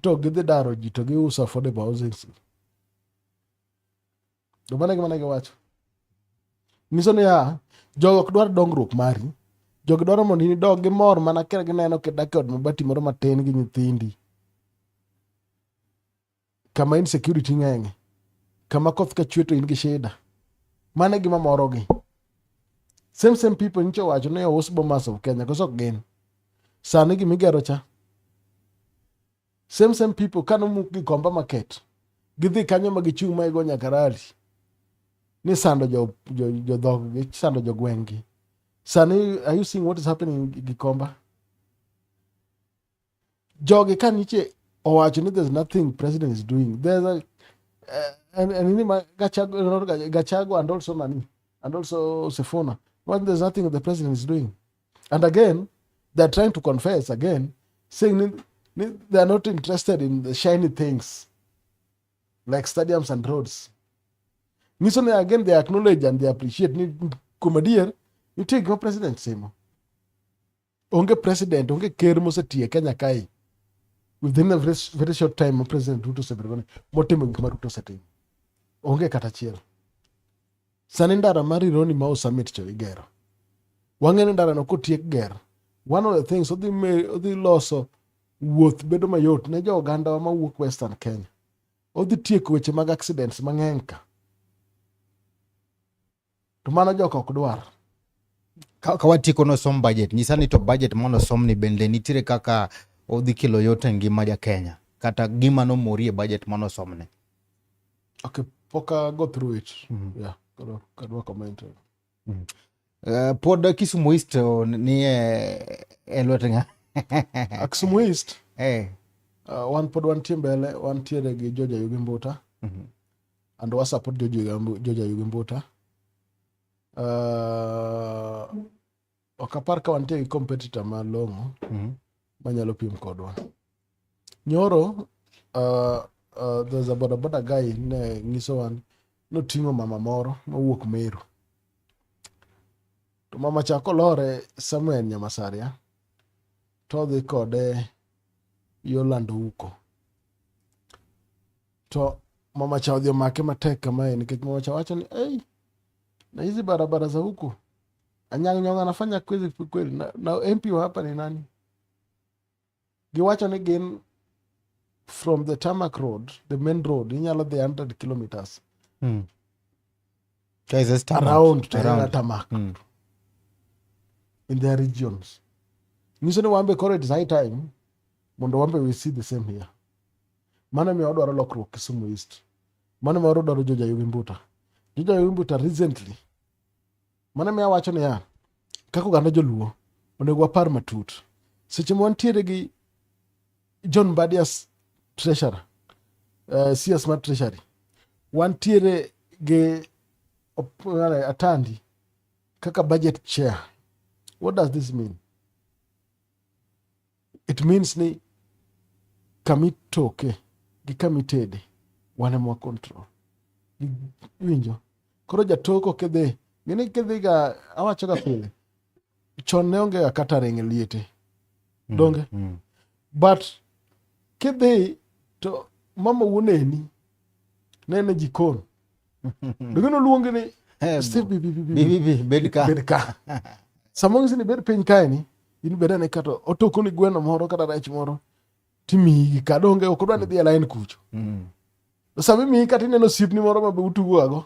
to gidhi daro ji to giuso affordable housing. To mano e gima ne giwacho. Nyiso niya, jogo ok dwar dongruok mari. Jogi dwaro mondo in idog gimor mana ka gineno kidak e od mabati moro matin gi nyithindi. Kama insecurity ng'eng'e. Kama koth ka chwe to in gi shida. Mano e gima morogi. Same same people nyicha owacho ni ous Bomas of Kenya koso ok gin. Sani gimigero cha. Same same people kanomuk Gikomba Market. Gidhi kanyo ma gichung' ma igo nyaka rally. Ni sando jo dhog gi, sando jogweng' gi. Sani are you seeing what is happening in Gikomba? Jogi ka niche owacho ni there's nothing president is doing. There's a and in Gachagua, not Gachagua and also Nani and also Sifuna. Well, there's nothing the president is doing. And again, they're trying to confess again, saying they are not interested in the shiny things like stadiums and roads. Nyiso ni again they acknowledge and they appreciate ni kuom adier nitie gima president timo. Onge president, onge ker mosetiyo e Kenya kae within a very, very short time ma President Ruto osebedo motimo gik ma Ruto osetimo. Onge kata achiel. Sani ndara mar Rironi Mau Summit cho igero. Wang'e ni ndara no kotiek ger, one of the things odhi loso wuoth bedo mayot ne jo ogandawa mawuok Western Kenya. Odhi tieko weche mag accidents mang'eny ka. To mano joka ok dwar. Ka watieko nosom budget, nyisa ni to budget manosom ni bende nitiere kaka odhi kelo yot e ngima ja Kenya kata gima nomori e budget manosomne. Okay, pok a go through it. Yeah, koro kadwa comment. Pod Kisumu East ni e lwet ng'a? Kisumu East, wan pod wantie mbele, wantiere gi George Ayugi Mbuta. And wa support George Ayugi Mbuta. Ok apar ka wantie gi competitor malong'o manyalo pim kodwa. Nyoro, there's a boda boda guy ne nyiso wan noting'o mama moro mowuok Meru. To mama cha kolore somewhere in Nyamasaria to odhi kode yo Lando Uko. To mama cha odhi omake matek kamae nikech mama cha wacho ni ei, na hizi barabara za huku Anyang' Nyong'o anafanya kweli kweli na MP wa hapa ni nani? Giwacho ni gin From the tarmac road, the main road, inyalo dhi 100 kilometers. Guys, it's tarmac. Around to Around. Tarmac. In their regions. Nyiso ni wambe koro it is high time mondo wambe we see the same here. Mano miyo wadwaro lokruok Kisumu East. Mano miyo wadwaro George Ayugi Mbuta. George Ayugi Mbuta recently. Mano miyo awacho niya, kaka oganda joluo, onego wapar matut. Seche ma wantiere gi John Mbadi as treasurer, CS mar treasury, wantiere gi Atandi kaka budget chair. What does this mean? It means ni kamitoke gi kamitede wan ema wa control. Iwinjo? Koro jatoko kidhi, ng'eni kidhiga, awacho ga pile, chon ne onge ga catering e liete. Donge? But kidhi to mama wuoneni nene jikon. Donge noluongi ni Steve bi bi bi bi bi bi bed ka. Bed ka. Sama ong'isi ni bed piny kae ni, in bed ane kata otoko ni gweno moro kata rech moro timiyi gi ka donge ok odwa ni dhi e line kucho. To sama imiyi kata ineno osiepni moro ma be utugo go.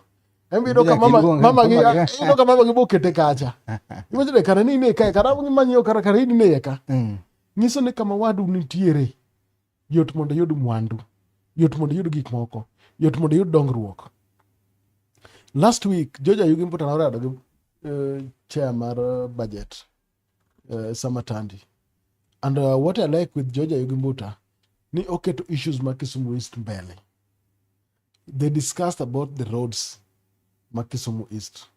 En be iyudo ka mama mama gi iyudo ka mama gi bokete kacha. Iwacho ni kara ni in e kae kara manyiewo kara kara in e ka. Nyiso ni kama wadu nitiere yot mondo iyud mwandu, yot mondo iyud gik moko, yot mondo iyud dongruok. Last week George Ayugi Mbuta norado gi chair mar budget Samatandi. And what I like with George Ayugi Mbuta ni oketo issues ma Kisumu East mbele. They discussed about the roads ma Kisumu East.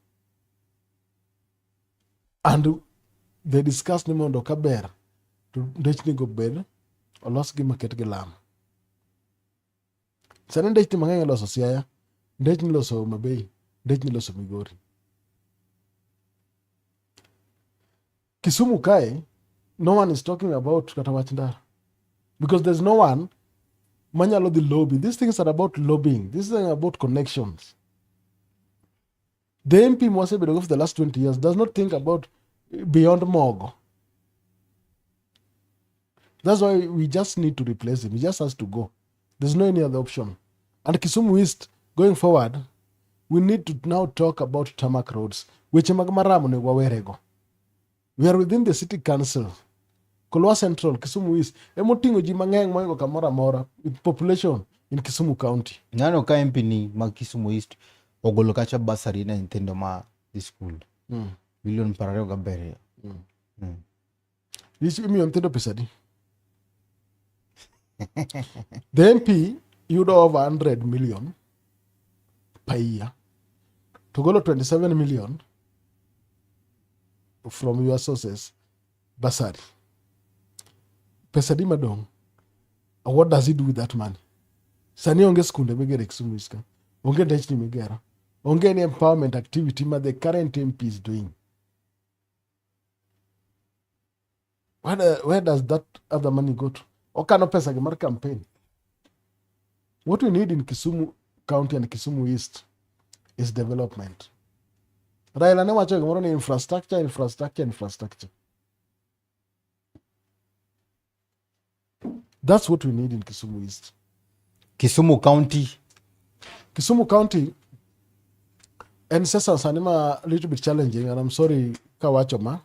And they discussed ni mondo kaber to ndechni go bed olosgi maket gi lam. Sani ndechni mang'eny iloso Siaya, ndechni iloso Homa Bay, ndechni iloso Migori. Kisumu kae, no one is talking about kata wach ndara. Because there's no one manyalo dhi lobby. These things are about lobbying. These things are about connections. The MP mwasebedo go for the last 20 years does not think about beyond mogo. That's why we just need to replace him. He just has to go. There's no any other option. And Kisumu East, going forward, we need to now talk about tarmac roads. Weche mag maram onego wawerego. We are within the city council. Kolwa Central, Kisumu East, emoting'o ji mang'eny moingo kamoro amora with population in Kisumu County. Nano ka MP ni ma Kisumu East ogolo kacha bursary ne nyithindo ma dhi skul. Milion 27. Imiyo nyithindo pesa adi? The MP yudo over 100 million per year. To golo 27 million from your sources bursary. Pesa di madong'? What does he do with that money? Sani onge skunde migero e Kisumu East ka. Onge ndechni migero. Onge any empowerment activity ma the current MP is doing. Where does that other money go to? Okano pesa gi mar campaign. What we need in Kisumu County and Kisumu East is development. Raila ne wacho gimoro ni infrastructure, infrastructure, infrastructure. That's what we need in Kisumu East. Kisumu County. Kisumu County en sesa sani ma little bit challenging and I'm sorry kawacho ma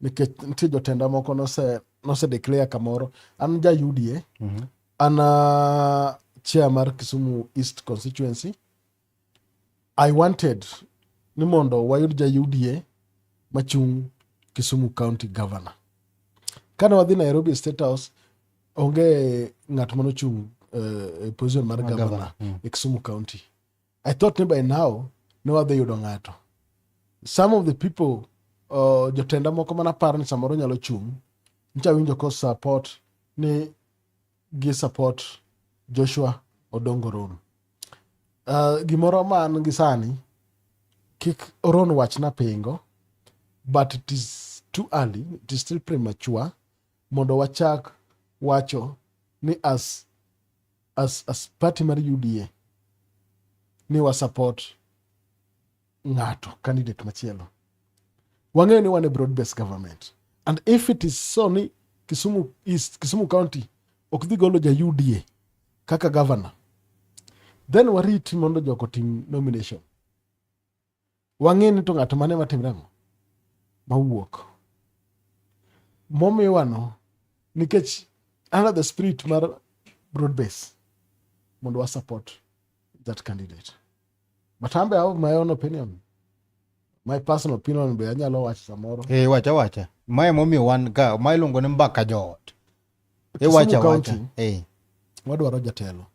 nikech nitie jotenda moko nose declare kamoro an ja UDA an chair mar Kisumu East constituency. I wanted ni mondo wayud ja UDA machung' Kisumu County Governor. Kane wadhi Nairobi State House, onge ng'at manochung' e position mar governor governor, e Kisumu County. I thought ni by now ne wadhi yudo ng'ato. Some of the people, jotenda moko mana paro ni samoro nyalo chung', ncha winjo ko support ni gi support Joshua Odongo Ron. Gimoro ma an gi sani, kik Oron wachna pingo, but it is too early, it is still premature mondo wachak wacho ni as party mar UDA ni wa support ng'ato candidate machielo. Wang'eyo ni wan e broad based government and if it is so ni Kisumu East, Kisumu County ok dhi golo ja UDA. kaka governor. Then warit mondo joko tim nomination. Wang'e ni to ng'ato mane matimre ang'o mawuok. Momiwano nikech under the spirit mar broad base mondo wa support that candidate. But ambe I have my own opinion. My personal opinion be anyalo wacho samoro. Eh, wacha wacha. Mae momiyo wan ka, mae iluongo ni mbaka joot. Iwacha wacha. Eh. Wadwaro jatelo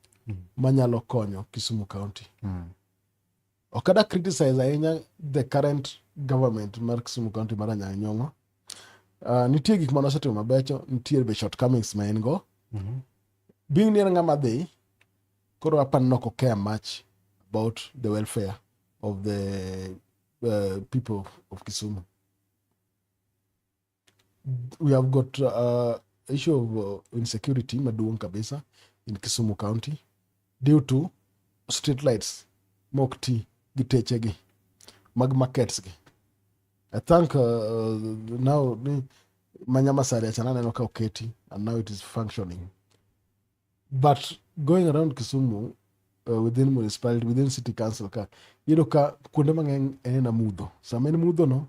manyalo konyo Kisumu County. Ok ada criticize ahinya the current government mar Kisumu County mar Anyang' Nyong'o. Nitie gik mane osetimo mabecho, nitie be shortcomings ma en go. Being ni en ng'ama dhi, koro apani nok o care much about the welfare of the people of Kisumu. We have got issue of insecurity maduong' kabisa in Kisumu County due to street lights mok ti gi techegi mag markets gi. I think now ni Manyamasaria cha naneno ka oketi and now it is functioning. But going around Kisumu within municipality, within city council ka, iyudo ka kuonde mang'eny en ena mudho. Sama en mudho no,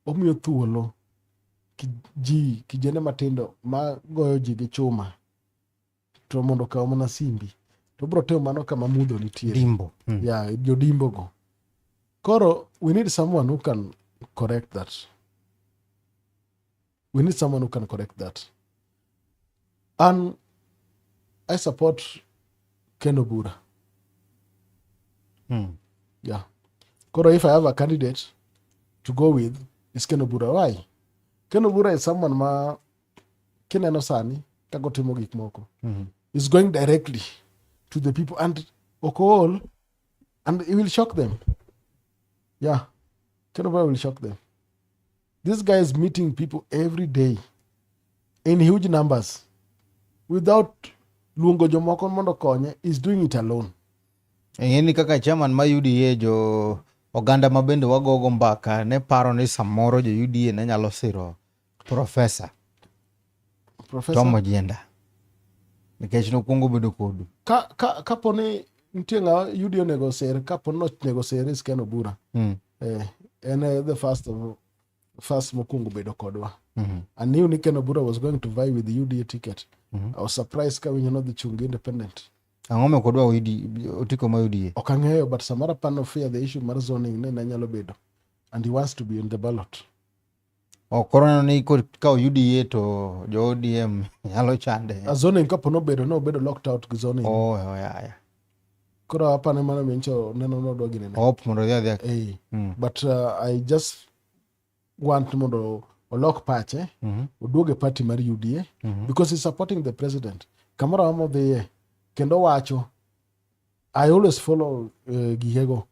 omiyo thuolo ji kijende matindo ma goyo ji gi chuma to mondo okaw mana simbi to bro timo mano kama mudho nitie. Dimbo. Yeah, jodimbo go. Koro we need someone who can correct that. We need someone who can correct that. And I support Ken Obura. Yeah. Koro if I have a candidate to go with, it's Ken Obura. Why? Ken Obura is someone ma kineno sani kaka otimo gik moko. Is going directly to the people and ok ool and he will shock them. Yeah. Ken Obura will shock them. This guy is meeting people every day in huge numbers without luongo jomoko mondo okonye. He's doing it alone. Ing'e ni kaka chairman ma UDA jo oganda ma bende wagogo mbaka ne paro ni samoro jo UDA ne nyalo siro Professor Professor Tom Ojienda nikech nokwongo bedo kodu. Kapo ni nitie ng'a UDA onego ser, kapo ni onego ser is Ken Obura. En the first of first mokwongo bedo kodwa. I knew ni Ken Obura was going to vie with the UDA ticket. I was surprised ka winjo nodhi chung independent. Ang'o momiyo ok odwa otiko ma UDA? Ok ang'eyo, but samoro apani fear the issue mar zoning ne nyalo bedo. And he wants to be in the ballot. Ok koro neno ni ka UDA to jo ODM nyalo chande. A zoning kapo nobedo nobedo locked out gi zoning. Oh, ya. Koro apani mano mincho neno nodwa ginene. Op mondo odhi adhiya. Eh. But I just want mondo olok pache, oduog e party mar UDA because he's supporting the president. Kamoro amora modhiye kendo wacho I always follow gigego,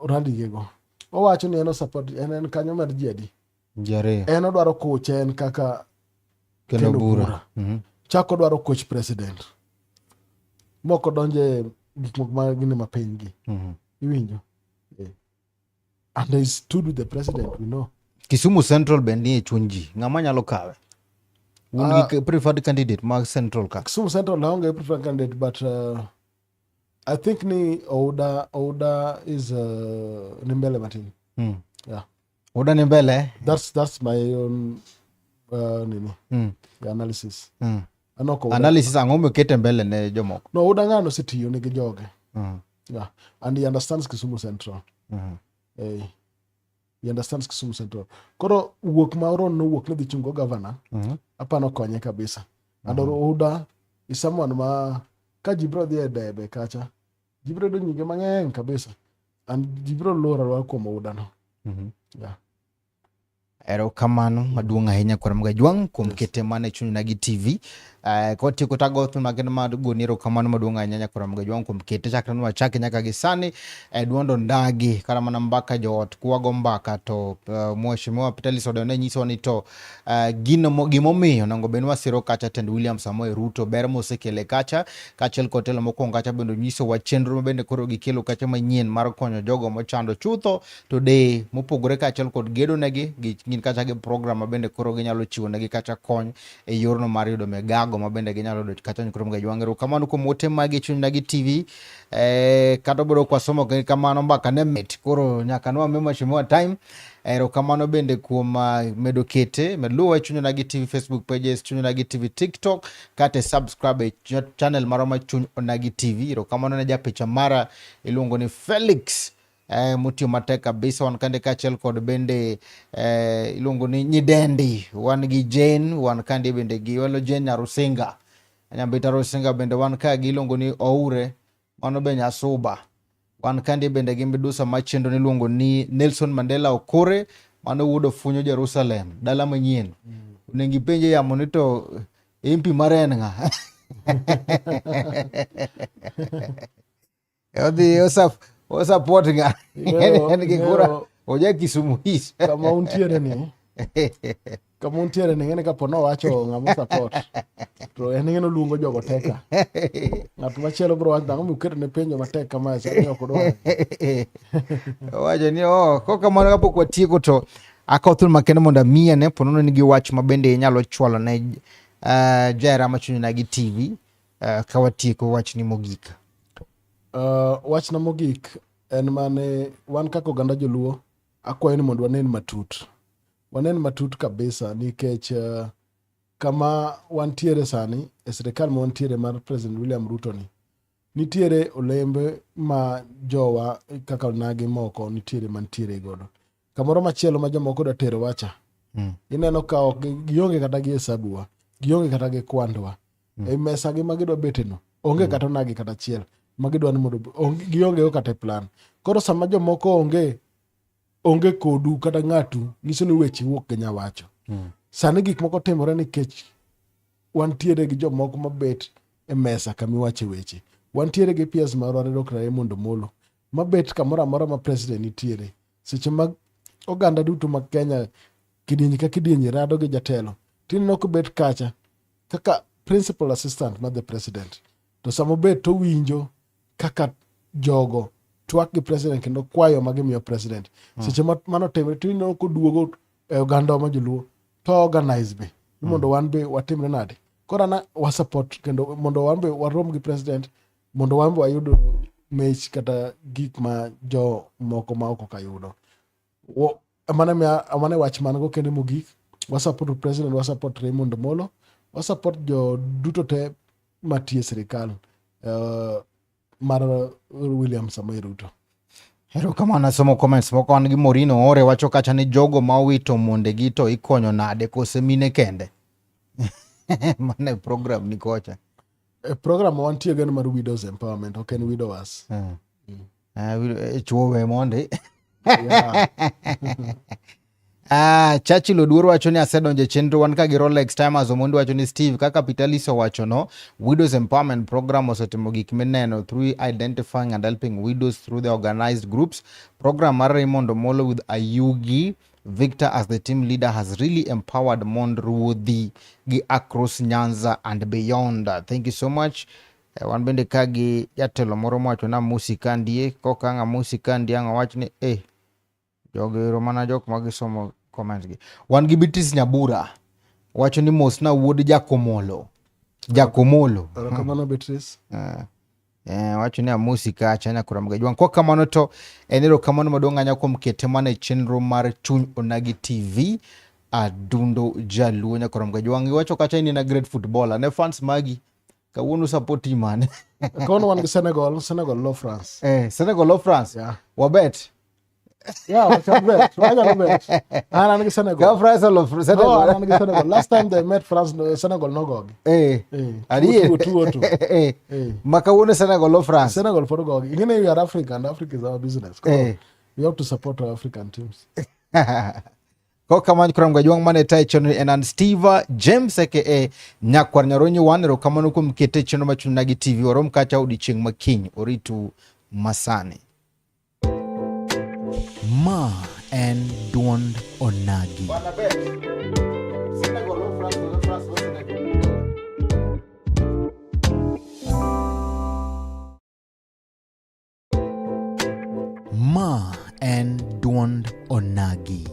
rally gigego. Owacho ni en support en kanyo mar ji adi. Ji ariyo. En odwaro koche en kaka Ken Ken Obura. Obura. Chako odwaro coach president. Moko donje gik moko ma gini mapiny gi. Iwinjo? Yeah. And he stood with the president, we know. Kisumu Central bende nie chuny ji. Ng'ama nyalo kawe? Un gi preferred candidate mag Central ka. Kisumu Central aonge preferred candidate, but I think ni Ouda is ni mbele matin. Yeah. Ouda ni mbele? That's my own nini. Analysis. Anoko Ouda. Analysis ang'o mokete mbele ne jomoko? No, Ouda ng'ano osetiyo nigi joge. Yeah. And he understands Kisumu Central. He understands Kisumu Central. Koro wuok ma Oron nowuok ni dhi chungo governor, apano konye kabisa. And Ouda is someone ma ka ji biro dhi e debe kacha, ji biro yudo nyinge mang'eny kabisa. And ji biro luoro alwora kuom Ouda no. Yeah. Erokamano maduong' ahinya kwar Mgajwang' kuom kete mana e chunyna gi TV. Kotieko tago thum makende mar goni erokamano maduong' ahinya nyakwar Mgajwang' kuom kete chakre nwachake nyaka gi sani e duond ondagi kata mana mbaka joot kwago mbaka to Mheshimiwa Peter Lisodo ne nyisowa ni to gino gimomiyo onego bed ni wasiro kacha tend William Samoei Ruto ber mosekele kacha kaachiel kod telo mokwongo kacha bende onyisowa chenro ma bende koro gikelo kacha manyien mar konyo jogo mochando chutho to de mopogore kaachiel kod gedo negi gin kacha gi program ma bende koro ginyalo chiwo negi kacha kony e yorno mar yudo migago. mago ma bende ginyalo yudo kacha nyikoro mga jwang'. Erokamano kuom ote magi Chuny Onagi TV. Kata obedo kwa somo kamano mbaka ne mit koro nyaka nwa mheshimiwa time. Erokamano bende kuom medo kete med luwa e Chuny Onagi TV Facebook pages, Chuny Onagi TV TikTok, kata subscribe e channel marwa ma Chuny Onagi TV. Erokamano ne japicha mara iluongo ni Felix motiyo matek kabisa. Wan kande kaachiel kod bende iluongo ni Nyidendi, wan gi Jane, wan kande bende gi welo Jane Nyarusinga, Nyambita Rusinga bende wan ka gi iluongo ni Oure, mano be Nyasuba. Wan kande bende gi midusa machendo niluongo ni Nelson Mandela Okore, mano wuod Ofunyo Jerusalem, dala manyien. Onego ipenje yamo ni to MP mare en ng'a? Odhi osupport ng'a? En gi kura oja Kisumu East. Kama untiere ni, kama untiere ni, ng'eni kapo nowacho ng'ama support to en ng'eno luongo jogo teka. Ng'at machielo biro wacho nang'o muketo ne penjo matek kamae sani ok odwar. Owacho ni oh, kokamano kapok watieko to akawo thuolo makende mondo amiyane ponono nigi wach ma bende inyalo chwalo ne jahera ma Chuny Onagi TV ka watieko wachni mogik. Wachna mogik en mane wan kaka oganda joluo akwayo ni mondo wanen matut. Wanen matut kabisa nikech kama wantiere sani e sirikal ma wantiere mar President William Ruto ni nitiere olembe ma jowa kaka onagi moko nitiere mantiere godo. Kamoro machielo ma jomoko dwa tero wacha. Ineno ka ok gionge kata gi hesabu wa, gionge kata gi kwandwa. E mesa gi ma gidwa bete no, onge kata onagi kata achiel ma gidwa ni mondo gionge go kata e plan. Koro sama jomoko onge onge kodu kata ng'atu, nyiso ni weche wuok gi nyawacho. Sani gik moko timore nikech wantiere gi jomoko mabet e mesa kamiwache weche. Wantiere gi PS marwa Dr. Raymond Omolo mabet kamoro amora ma president nitiere. Seche mag oganda duto mag Kenya kidienje ka kidienje rado gi jatelo, tineno kobet kacha kaka principal assistant mar the president. To sama obet to owinjo kaka jogo twak gi president kendo kwayo ma gimiyo president. Seche ma mano timre tineno koduogo e oganda ma joluo to organize be ni mondo wan be watimre nade. Koro an wa support kendo mondo wan be warom gi president mondo wan be wayud mich kata gik ma jo moko ma oko ka yudo. Mano e wach man go kendo mogik. Wa support president, wa support Raymond Omolo, wa support jo duto te matiyo e sirikal mar William Samoei Ruto. Erokamano, asomo comments moko. An gi Morino Ore wacho kacha ni jogo ma owito mondegi to ikonyo nade kose mine kende? Mano e program ni kocha. E program ma wantie go en mar widows empowerment, ok en widowers. Chuo we mondi. Yeah. Churchill Oduor wacho ni asedonjo e chenro wan ka gi Rolex Timers. Omondi wacho ni Steve, kaka Pitalis owacho no, Widows Empowerment Program osetimo gik mineno through identifying and helping widows through the organized groups. Program mar Raymond Omolo with Ayugi Victor as the team leader has really empowered mond ruodhi gi across Nyanza and beyond. Thank you so much. Wan bende ka gi jatelo moro mowacho na amosi kandie, koka ang' amosi kandie ang' owach ni jogi ero mana jok ma gisomo comments gi. Wan gi Beatrice Nyabura wacho ni mos na wuod Jakomolo. Jakomolo. Erokamano Beatrice. Wacho ni amosi kacha nyakora Mgajwang'. Kwa kamano to en erokamano maduong' ahinya kuom kete mana e chenro mar Chuny Onagi TV Adundo Jaluo nyakora Mgajwang'. Iwacho kacha ni in a great footballer. Ne fans magi kawuono support team mane? Kawuono wan gi Senegal, Senegal lo France. Senegal lo France. Yeah. Wabet. Yeah, we can bet. Wanyalo bet. An an gi Senegal. Ka France olo Senegal. No, an an gi Senegal. Last time they met France, no, Senegal nogogi. Adier. 2-2. Ma kawuono Senegal lo France. Senegal pod ogogi. Ing'e we are African, Africa is our business. Koro, we have to support our African teams. Kokamano koro Mgajwang' mane tayo chenro en an Steve James aka Nyakwar Nyaronyi wan. Erokamano kuom kete chenro mar Chuny Onagi TV. Warom kacha odiochieng' ma kiny. Oritu masani. Ma en duond Onagi. Ma en duond Onagi.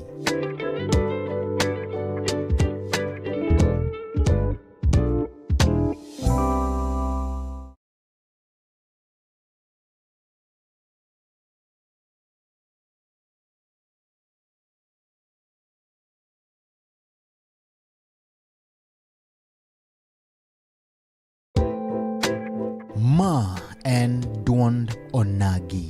Ma en duond Onagi.